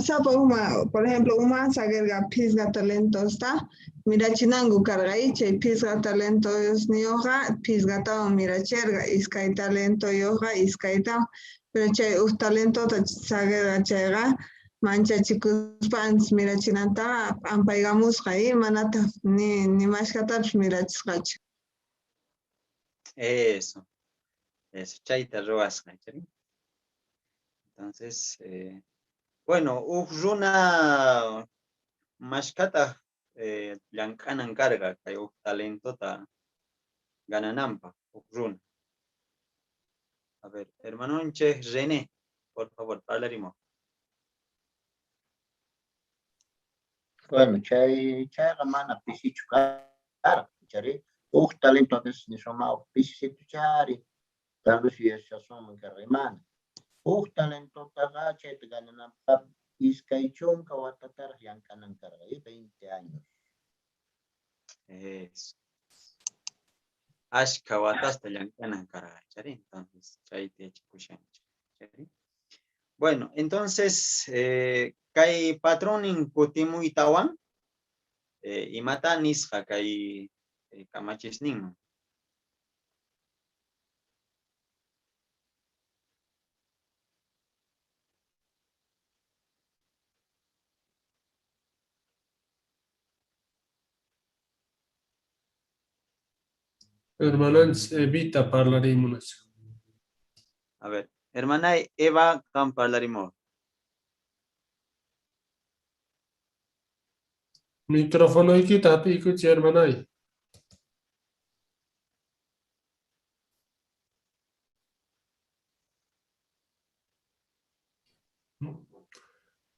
Sapa uma, por ejemplo, uma sagerga pisga talentosta, mirachinangu karga chay pisga talentos nioja, pisgatawan miracherga, iskay talento yoja, iskaytawan, pero chay uj talentota sagerga chayqa, manchachikuspa antes mirachinantaqa p'ampaykamusqa y manataq ni mashkatapis mirachisqachu. Eso, eso, chayta ruwasqa, ¿sí? Entonces, bueno, uj runa mashkataq llank'anan karqa kay uj talentota ganananpaq, uj runa. A ver, hermanonchis René, por favor, parlarimo. Bueno, chayqa mana pisichu karqa, chari uj talento a veces nisoma uj pisisitu chari, tal vez yuyashasunman karqa mana. Uj talentotaqa chayta ganananpaq iskay chunka watataraq llank'anan karqa, 20 años. Eso. Ashka watasta llank'anan karqa, chari, entonces chayta yachakushanchik, chari. Bueno, entonces, kay patronin kutimuytawan, imata nisqa kay kamachisninman. Hermananchis Evita parlarimunas. A ver, hermana Eva, qan parlarimo. Microfonoykita hap'iykuchi, hermanay.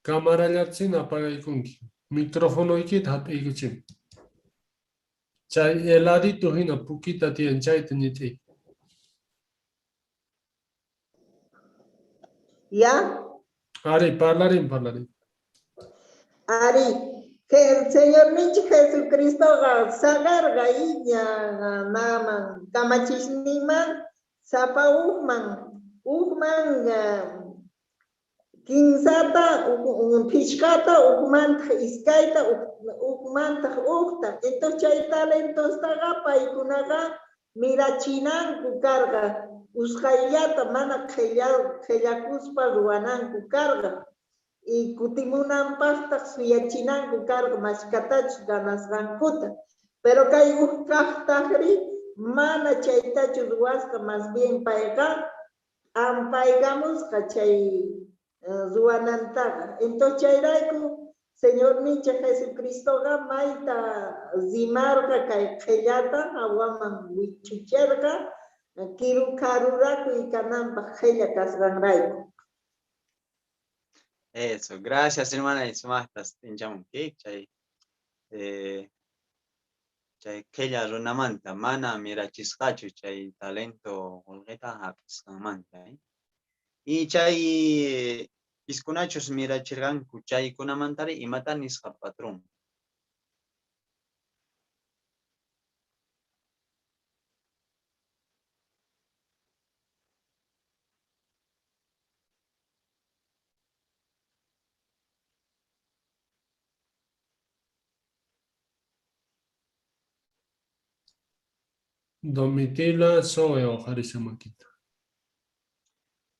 Camarallatsin apagaykunki. Microfonoykita hap'iykuchi. Chay heladito hina pukita tiyan chayta ñit'iy. ¿Ya? Ari, parlarín, parlarín. Ari, el Señor ninchik Jesucristoqa saqarqa iña naman kamachisninman sapa ujman, ujman kinsata, phishqata, ujmantaq iskayta, ujmantaq ujta. Entonces chay talentostaqa paykunaqa mirachinanku karqa, usqhayllata mana qhellakuspa ruwananku karqa. Y kutimunanpaqtaq suyachinanku karqa mashkatachus ganasqankuta. Pero kay uj kaqtaqri mana chaytachu ruwasqa, más bien payqa ampaykamusqa chay ruwanantaqa. Entonces chayrayku Señor ninchik Jesucristoqa mayta rimarqa kay qhellata hawaman wichucherqa kiru karurakuy kananpaq qhella kasqanrayku. Eso, gracias hermana, y sumaqtas tinchamunki chay chay qhella runamanta mana mirachisqachu chay talento qolqeta hap'isqanmanta, Y chay piskunachus mirachirqanku chaykunamantari imata nisqa patrón. Domitila Zoe oqharishan makita.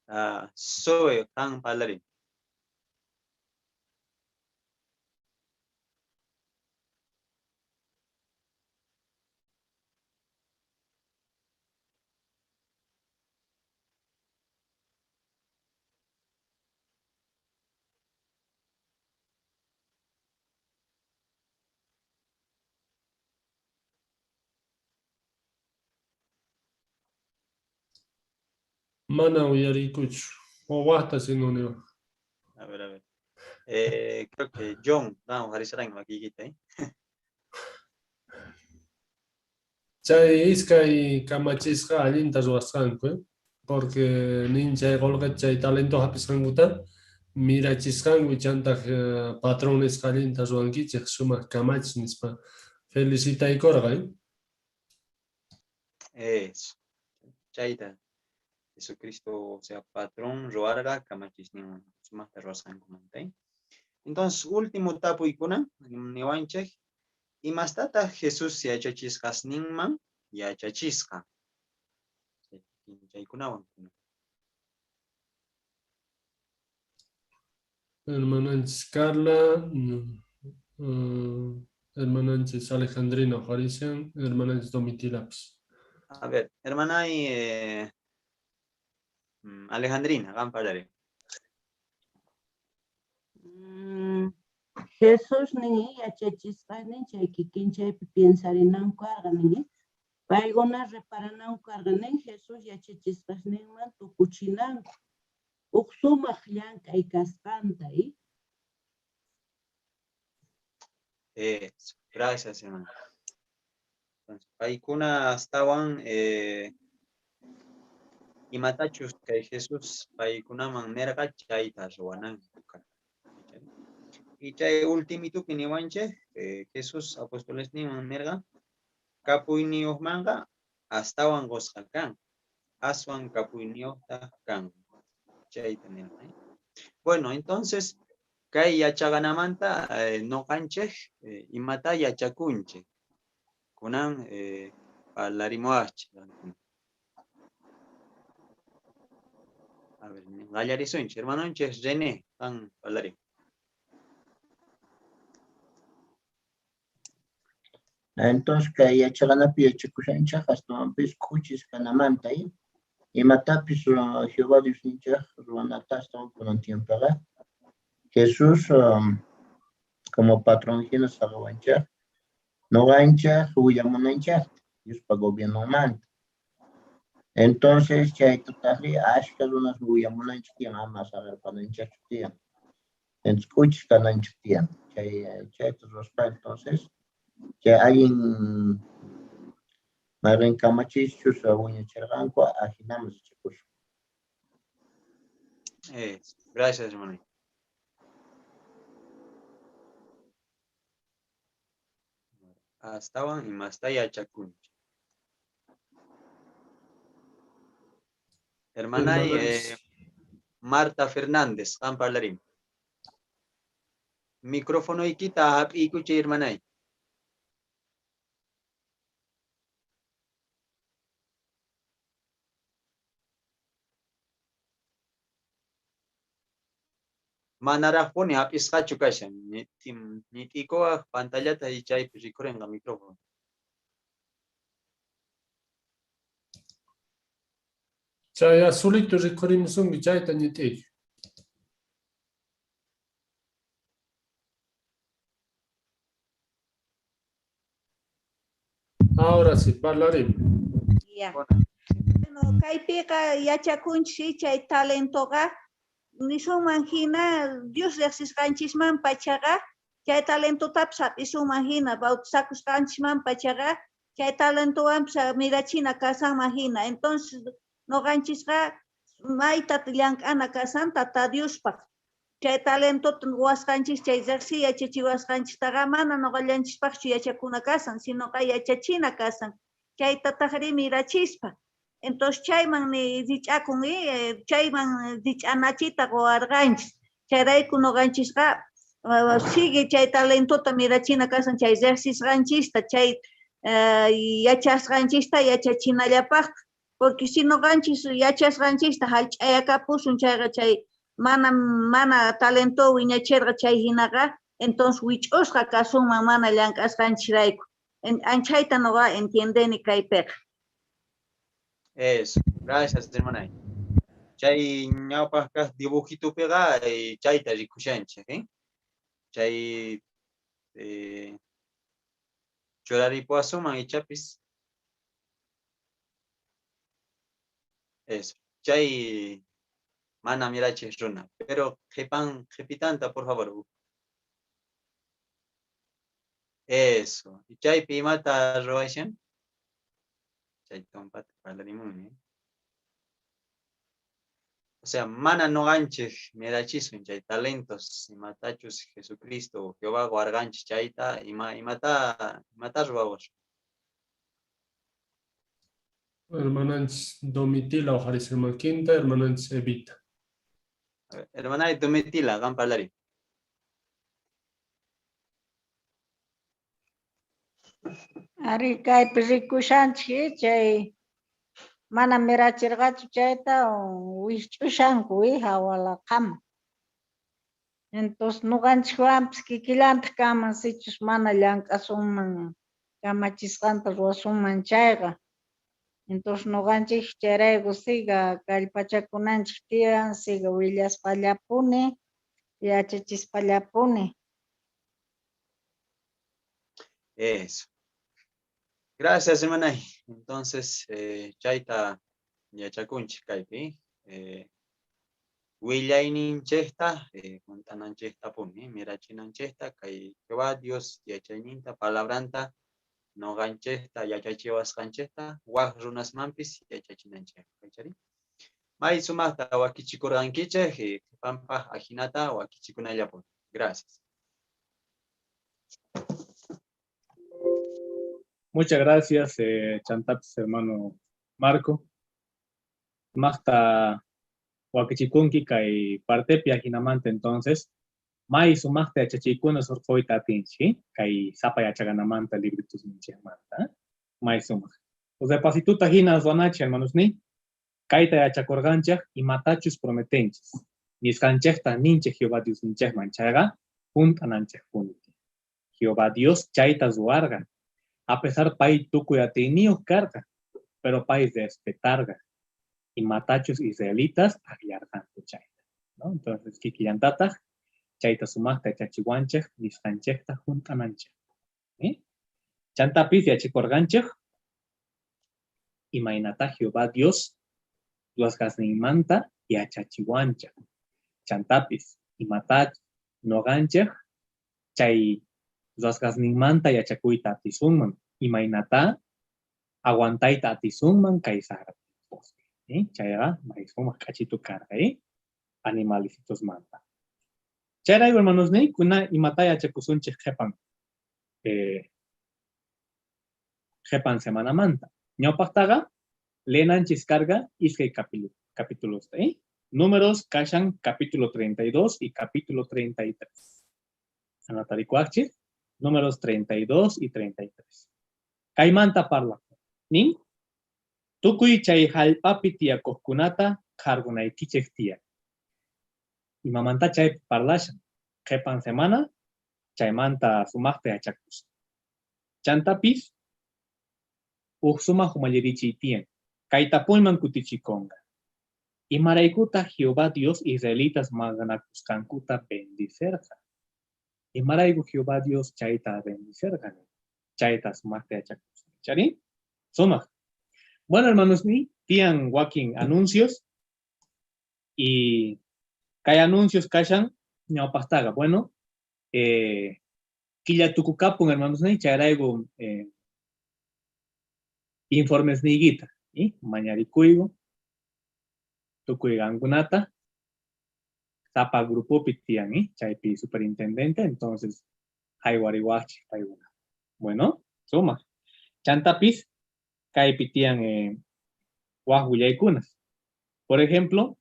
Ah, Zoe, qan parlariy. Mana uyariykuchu. Wawajta sino niwaj. A ver, a ver. Creo que John, vamos, oqharisharqanki makiykita, ¿eh? Chay iskay kamachisqa allinta ruwasqanku, ¿eh? Porque nin chay qolqe chay talento hap'isqankuta mirachisqanku chantaq patrón nisqa allinta ruwankichej sumaq kamachis nispa felicitaykorqa, ¿eh? Eso. Chayta. Jesucristo, o sea, patrón ruwarqa kamachisninwan sumaqta ruwasqankumanta, ¿eh? Entonces, último tapuykuna niwanchej, imastataq Jesús yachachisqasninman yachachisqa? Chaykunawan. Hermananchis Carla, hermananchis Alejandrina oqharishan, hermananchis Domitilapis. A ver, hermana Alejandrina, qan parlariy. Jesús nin yachachisqasnin chay kikinchaypi piensarinanku karqa nin, paykuna reparananku karqa nin Jesús yachachisqasninman tukuchinanku uj sumaq llank'ay kasqanta, ¿eh? Eso, gracias, hermano. Entonces, paykuna astawan imatachus kay Jesús paykunaman nerqa chayta ruwananku karqa. Y chay ultimitupi niwanchej, Jesús apostolesninman nerqa kapuyniyojmanqa astawan qosqa kan, aswan kapuyniyojtaj kan. Chayta nerqa, ¿eh? Bueno, entonces, kay yachaqanamanta noqanchej imata yachakunchej. Kunan parlarimuwajchej. A ver, qallarisunchej, hermanonchej René, qan parlariy. Entonces, kay yachaqanapi yachakushanchej astawanpis k'uchis kanamanta, ¿eh? Imatapis Jehová Diosninchej ruwanata astawan kunan tiempoqa Jesús como patrón hina saqawanchej noqanchej willamunanchejta Diospa gobiernonmanta. Entonces, chaytatajri ashka runas willamunanchej tiyan, ama saqerpananchejchu tiyan. Entonces, k'uchis kananchej tiyan. Chayta ruwaspa, entonces, chay allin mayqen kamachischus wiñacherqanku, ajinaman richakusun. Gracias, hermano. Astawan imasta yachakunchej. Hermana, Marta Fernández, qan parlarin. Microfonoykita hap'iykuchay, hermanay. Manaraqpuni hap'isqachu kashan. Ñit'ikuwaj pantallata chaypi rikhurenqa micrófono. Chay azulito rikhurimusunki chayta ñit'iy. Ahora sí, parlarim. Ya. Bueno, kaypiqa yachakunchis chay talentoqa nisunman hina Dios riqsisqanchisman pachaqa chay talentotapis hap'isunman hina bautizakusqanchisman pachaqa chay talentowanpis mirachina kasanman hina. Entonces noqanchisqa mayta llank'ana kasan Tata Diospaq. Chay talentota ruwasqanchis chay riqsiy yachachiwasqanchistaqa mana noqallanchispaqchu yachakuna kasan, sinoqa yachachina kasan. Chaytatajri mirachispa. Entonces chayman ni rich'akun, chayman rich'anachita quwarqanchis. Chayrayku noqanchisqa sigue chay talentota mirachina kasan chay riqsisqanchista, chay Yachasqanchista yachachinallapajtaj. Porque si noqanchis yachasqanchista jallch'ayakapusun chayqa chay mana mana talento wiñacherqa chay jinaqa entonces wich'usqa kasunman mana llank'asqanchisrayku. Anchayta noqa entiendeni kaypiqa. Eso, gracias, hermana. Chay ñawpaj kaj dibujitupiqa chayta rikushanchej, eh? Chay churaripuwasunman ichapis. Eso. Chay mana mirachej runa. Pero qhipan qhipitanta, por favor. Eso. Y chaypi imata ruwashan? Chay tumpata parlarimunmi. O sea, mana noqanchej mirachisun chay talentos imatachus Jesucristo o Jehová warganchis chayta ima imata imata ruwawasun. Hermananchis Domitila ojarishan makinta, hermananchis Evita. Hermana Domitila, qan parlari. Ari kaypi rikushanchik chay mana mirachirqachu chayta wijch'ushanku hawalaqaman. Entonces noqanchikwanpis kikillantaq kanman sichus mana llank'asunman kamachisqanta ruwasunman chayqa. Entonces noqanchik chayrayku siga kallpachakunanchik tiyan, siga willaspallapuni, yachachispallapuni. Eso. Gracias, hermana. Entonces, chayta yachakunchik kaypi. Willayninchejta, junt'ananchejtapuni, mirachinanchejta, kay Jehová Dios yachayninta, palabranta, noqanchejta, yachachiwasqanchejta, waj runasmanpis yachachinanchej. Kaychari? May sumaqta wakichikurqankichej, qhipanpaj ajinata wakichikunallapuni. Gracias. Muchas gracias, Chantapis, hermano Marco. Maqta wakichikunki kay partepi ajinamanta entonces, may sumaqta yachachikuna surquyta atinchik, kay sapa yachaganamanta libritusninchikmanta, may sumaq. O sea, pasituta hina ruwanachi, hermanos ni, kayta yachakurqanchik imatachus prometenchis. Nisqanchikta ninchik Jehová Diosninchikman chayqa junt'ananchikpuni. Jehová Dios chayta ruwarqa, a pesar pay tukuy atiyniyuq karqa, pero pay respetarqa imatachus israelitas akllarqanku chayta, ¿no? Entonces kikillantataq chayta sumaqta yachachiwanchik nisqanchikta junt'ananchik. ¿Eh? Chantapis yachakurqanchik imaynata Jehová Dios ruwasqasninmanta yachachiwanchik. Chantapis imata noqanchik chay ruwasqasninmanta yachakuyta atisunman, imaynata aguantayta atisunman kay saqra tiempospi. ¿Eh? Chayqa may sumaq k'achitu karqa, ¿eh? Animalicitusmanta. Chayrayku, hermanos, kuna imata yachakusunchik qhipan qhipan semanamanta. Ñawpaqtaqa leenanchis karqa iskay capítulosta, ¿eh? Números kashan capítulo 32 y capítulo 33. Anotarikuaqchik, números 32 y 33. Kaymanta parla. Nin? Tukuy chay jallp'api tiyakuqkunata qharqunaykichik tiyan. Imamanta chay parlashan. Qhipan semana chaymanta sumaqta yachakusun. Chantapis uj sumaq umallirichiy tiyan. Kay tapuyman kutichikunqa. Imaraykutaq Jehová Dios israelitas maqanakusqankuta bendicerqa? Imarayku Jehová Dios chayta bendicerqa? Chayta sumaqta yachakusun. Chari? Sumaq. Bueno, hermanos, ni tiyan wakin anuncios y kay anuncios kashan ñawpaqtaqa. Bueno, killa tukukapun, hermanos, ni chayrayku informes niykita, ¿sí? Mañarikuyku tukuy qankunata sapa grupopi tiyan, ¿eh? Chaypi superintendente, entonces haywariwaqchik paykuna. Bueno, sumaq. Chantapis kaypi tiyan waj willaykunas. Por ejemplo,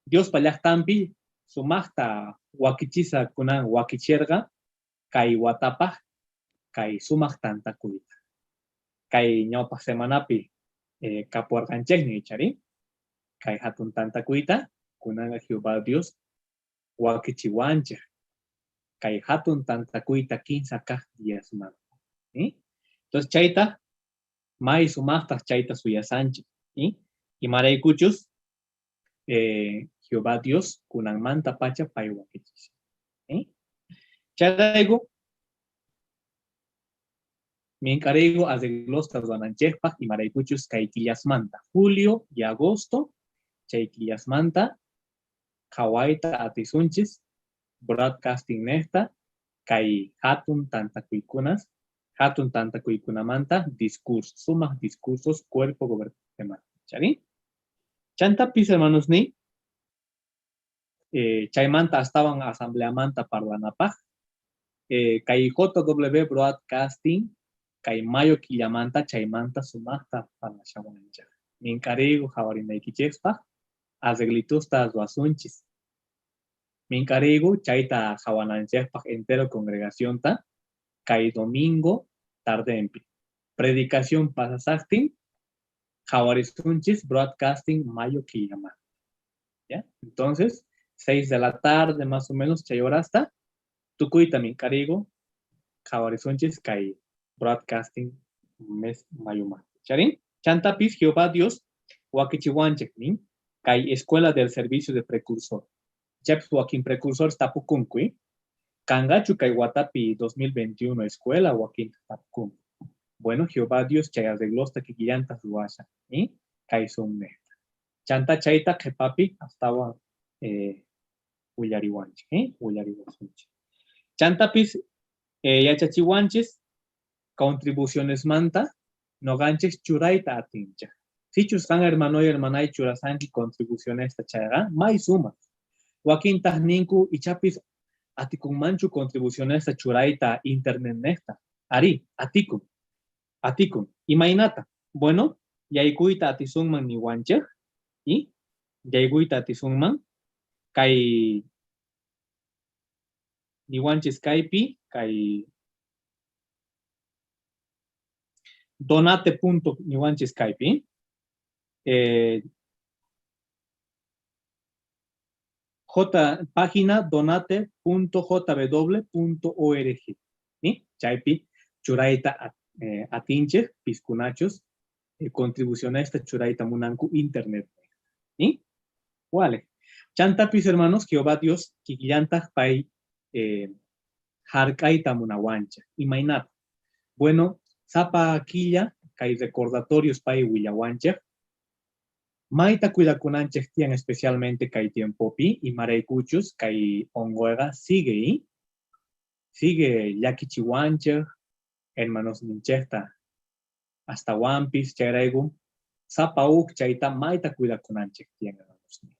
Diospa llaqtanpi sumaqta wakichisa kunan wakicherqa kay watapaj Kay sumaj tantakuyta. Kay ñawpaj semanapi kapuwarqanchejña ichari? Kay jatun tantakuyta kunanqa Jehová Dios wakichiwanchej kay jatun tantakuyta kinsa kaj diasmanta. Entonces chayta may sumajtaj chayta suyasanchej. Imaraykuchus Jehová Dios kunanmantapacha pay wakichishan. Chayrayku mink'ariyku arreglosta ruwananchejpaj imaraykuchus kay killasmanta, julio y agosto, chay killasmanta qhawayta atisunchis broadcasting nejta kay jatun tantakuykunas, jatun tantakuykunamanta discursos, sumaj discursos cuerpo gobernante. Chari? Chantapis, hermanosniy, chaymanta astawan asambleamanta parlanapaj, kay JW Broadcasting kay mayo killamanta chaymanta sumajta parlashawanchej. Mink'ariyku qhawarinaykichejpaj arreglitusta ruwasunchis. Mink'ariyku chayta qhawananchejpaj entero congregacionta kay domingo tardenpi. Predicación pasasajtin qhawarisunchis broadcasting mayo killamanta. ¿Ya? Entonces, 6 de la tarde más o menos, chay horasta, tukuyta mink'ariyku qhawarisunchis kay broadcasting mes mayomanta. Charin? Chantapis Jehová Dios wakichiwanchej nin kay Escuela del Servicio de Precursor. Chaypis wakin precursores tapukunku, Kanqachu kay watapi 2021 escuela wakinta tapukunku. Bueno, Jehová Dios chay arreglosta kikillantaj ruwashan, kay Zoom nejta. Chanta chayta qhepapi astawan willariwanchej, willariwasunchej. Chantapis yachachiwanchis contribucionesmanta noqanchej churayta atinchej. Sichus qan hermanoy hermanay churasanki contribucionesta chayqa may sumaj. Wakintaj ninku ichapis atikunmanchu contribucionesta churayta internetnejta. Arí, atikun. Atikun. Imaynata? Bueno, yaykuyta atisunman niwanchej y yaykuyta atisunman kay niwanchis kaypi kay donate punto niwanchis kaypi J, página donate punto J W punto org, ¿sí? Chaypi churayta atinchej piskunachus contribucionesta churayta munanku internet. ¿Sí? Wale. Chantapis, hermanos, Jehová Dios kikillantaj pay jark'ayta munawanchej. Imaynata? Bueno, sapa killa kay recordatorios pay willawanchej. Mayta cuidakunanchej tiyan especialmente kay tiempopi imaraykuchus kay onqoyqa sigue, sigue llakichiwanchej hermanosninchejta astawanpis chayrayku sapa uj chayta mayta cuidakunanchej tiyan hermanosniy.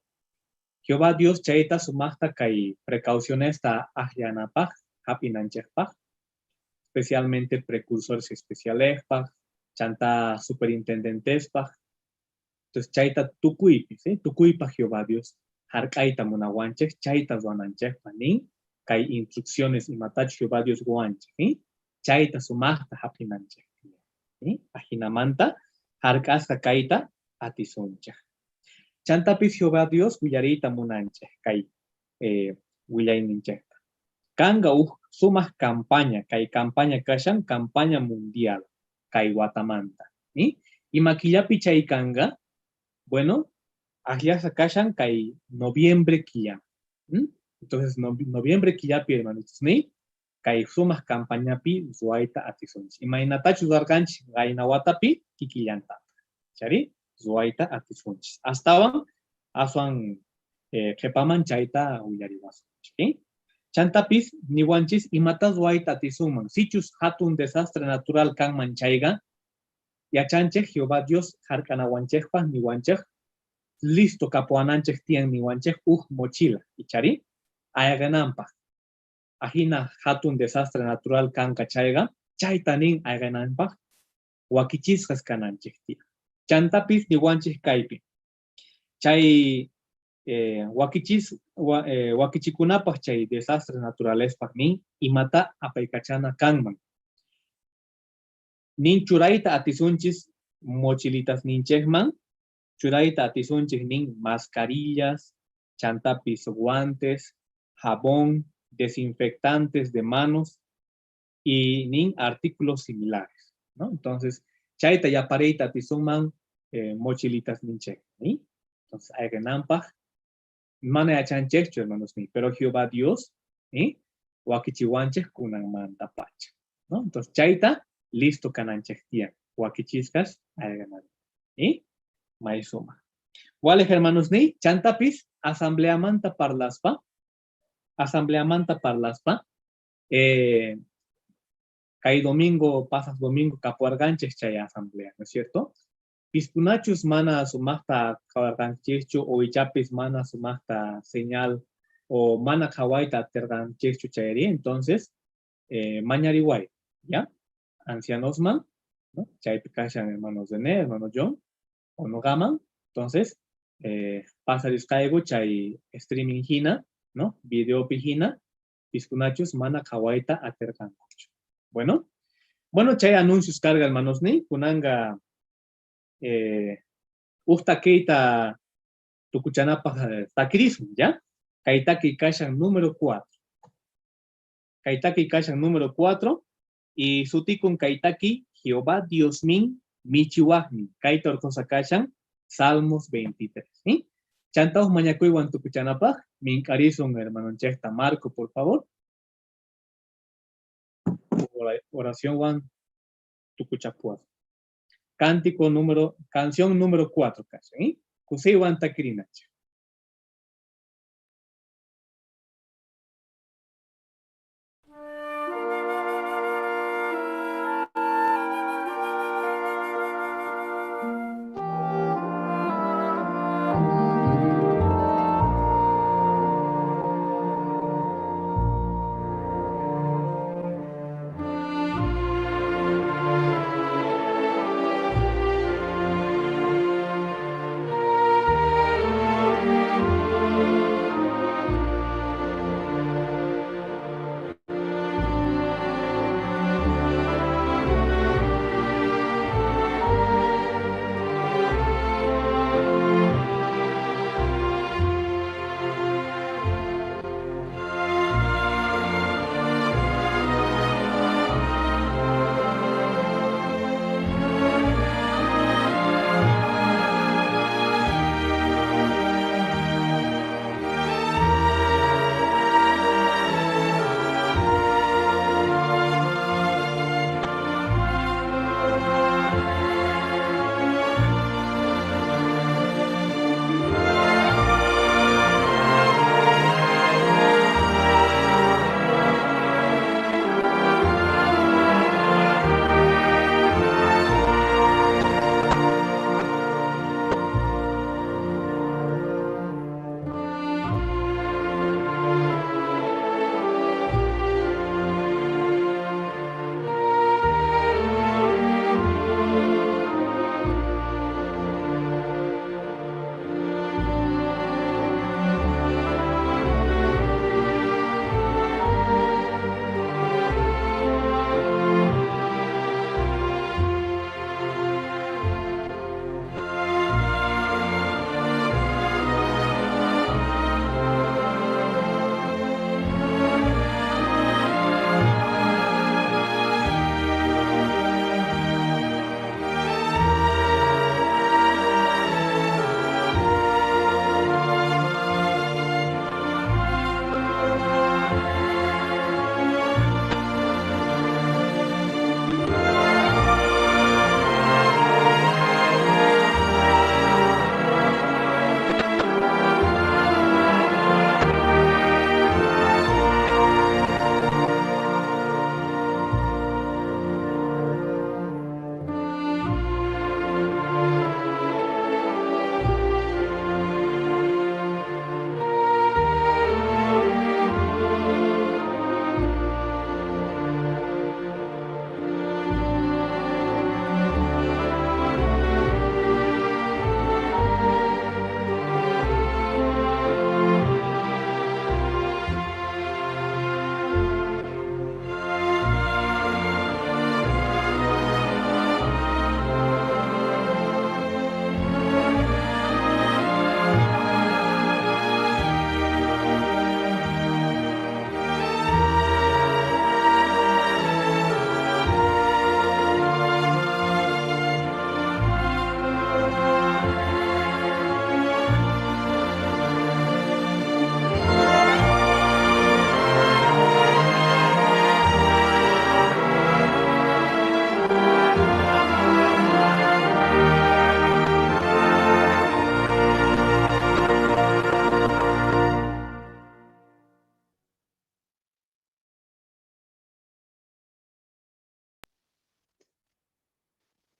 Jehová Dios chayta sumajta kay precaucionesta ajllanapaj jap'inanchejpaj, especialmente precursores especialejpaj, chanta superintendentespaj. Entonces chayta tukuypi, ¿sí? Tukuypaj Jehová Dios jark'ayta munawanchej, chayta ruwananchejpaj nin, kay instrucciones imatachus Jehová Dios qowanchej, ¿sí? Chayta sumajta jap'inanchej, ¿sí? Ajinamanta jark'asqa kayta atisunchej. Chantapis Jehová Dios willariyta munanchej kay willayninchejta. Kanqa uj sumaj campaña, kay campaña kashan campaña mundial kay watamanta. ¿Sí? Ima killapi chay kanqa? Bueno, ajllasqa kashan kay noviembre killa. Entonces, noviembre killapi, hermanitos, ¿sí? Kay sumaj campañapi ruwayta atisunchis. Imaynatachus ruwarqanchis qayna watapi kikillantataj. Chari? Ruwayta atisunchis. Astawan, aswan qhepaman chayta willariwasunchis. ¿Sí? Chantapis niwanchis imata ruwayta atisunman. Sichus jatun desastre natural kanman chayqa, yachanchej Jehová Dios jark'anawanchejpaj niwanchej, listo kapuwananchej tiyan niwanchej uj mochila, ichari? Ayqenanpaj. Ajina jatun desastre natural kanqa chayqa, chayta nin ayqenanpaj wakichisqas kananchej tiyan. Chantapis niwanchej kaypi. Chay wakichikunapaj chay desastre naturalespaj nin imata apaykachana kanman. Nin churayta atisunchis mochilitas ninchejman, churayta atisunchis nin mascarillas, chantapis guantes, jabón, desinfectantes de manos y nin artículos similares, ¿no? Entonces, chayta yapareyta atisunman mochilitas ninchej, ¿sí? Entonces, ayrenampaj, mana yachanchejchu, hermanos ni, pero Jehová Dios, ¿sí? Wakichiwanchej kunanmanta pacha, ¿no? Entonces, chayta listo kananchej tiyan, wakichiskas ayrenan, ¿sí? Maysuma. Wales, hermanos ni, chantapis, asambleamanta parlaspa, kay domingo, pasas domingo, kapuarganchej chay asamblea, ¿no es cierto? Piskunachus mana sumaqta qhawarqanchikchu o ichapis mana sumaqta señal o mana qhawayta atirqanchikchu chayri, entonces mañariway, ¿ya? Ancianosman, ¿no? Chaypi kashan hermanos René, hermano John, o noqaman, entonces pasarisqayku chay streaming hina, ¿no? Videopi hina, piskunachus mana qhawayta atirqankuchu. Bueno, bueno, chay anuncios carga hermanos ni, kunanga uj takiyta tukuchanapaj takirisun, ¿ya? Kay takiy kashan número 4. Kay takiy kashan número 4 y sutikun kay taki Jehová Dios min michiwajmi. Kayta orqosa kashan Salmos 23, ¿sí? Chanta uj mañakuywan tukuchanapaj, mink'arisun hermanonchejta Marco, por favor. Oración wan tukuchapuas. Cántico número, canción número 4, kashan, ¿sí? Kusiywan takirinacha.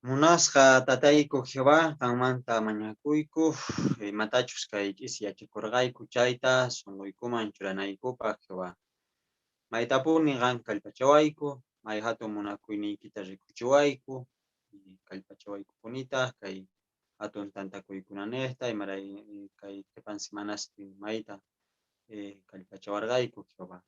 Munasqa tatayku Jehová, qanmanta mañakuyku, imatachus kay ch'isi yachakorqayku chayta sonqoykuman churanaykupaj, Jehová. Maytapuni qan kallpachawayku, may jatun munakuyniykita rikuchiwayku, kallpachawaykupunitaj kay jatun tantakuykunanejta, imaray kay qhepan semanaspi mayta kallpachawarqayku, Jehová.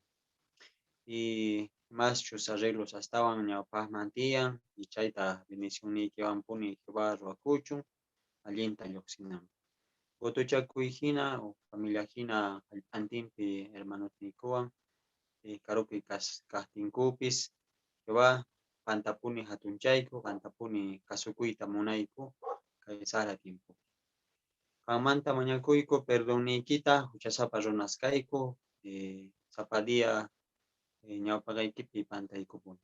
Y imaschus arreglos astawan ñawpajman tiyan, y chayta bendicionniykiwanpuni Jehová ruwakuchun, allinta lluqsinanpaq. Qotuchakuy jina o familia jina jallp'antinpi hermanosniykuwan karupi kajtinkupis, Jehová qantapuni jatunchayku, qantapuni kasukuyta munayku kay sajra tiempopi. Qanmanta mañakuyku perdonniykita, huchasapa runas kayku, sapa día ñawpaqaykipi pantaykupuni.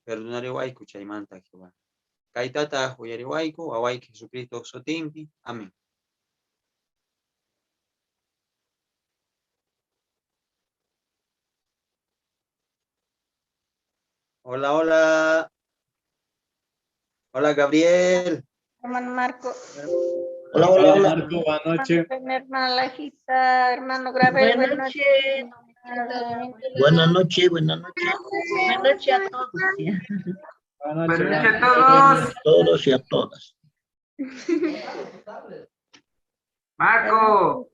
Perdonariwayku chaymanta, Jehová. Kaytataj uyariwayku, wawayki Jesucristo sutinpi. Amén. Hola, hola. Hola, Gabriel. Hermano Marco. Hola, hola, hola. Marco, buenas noches. Hermana Lajita, hermano Gravel, Buenas buenas noches. Buenas noches, buenas noches. Buenas noches a todos. Buenas noches. Buenas noches a todos. Todos y a todas. Marco.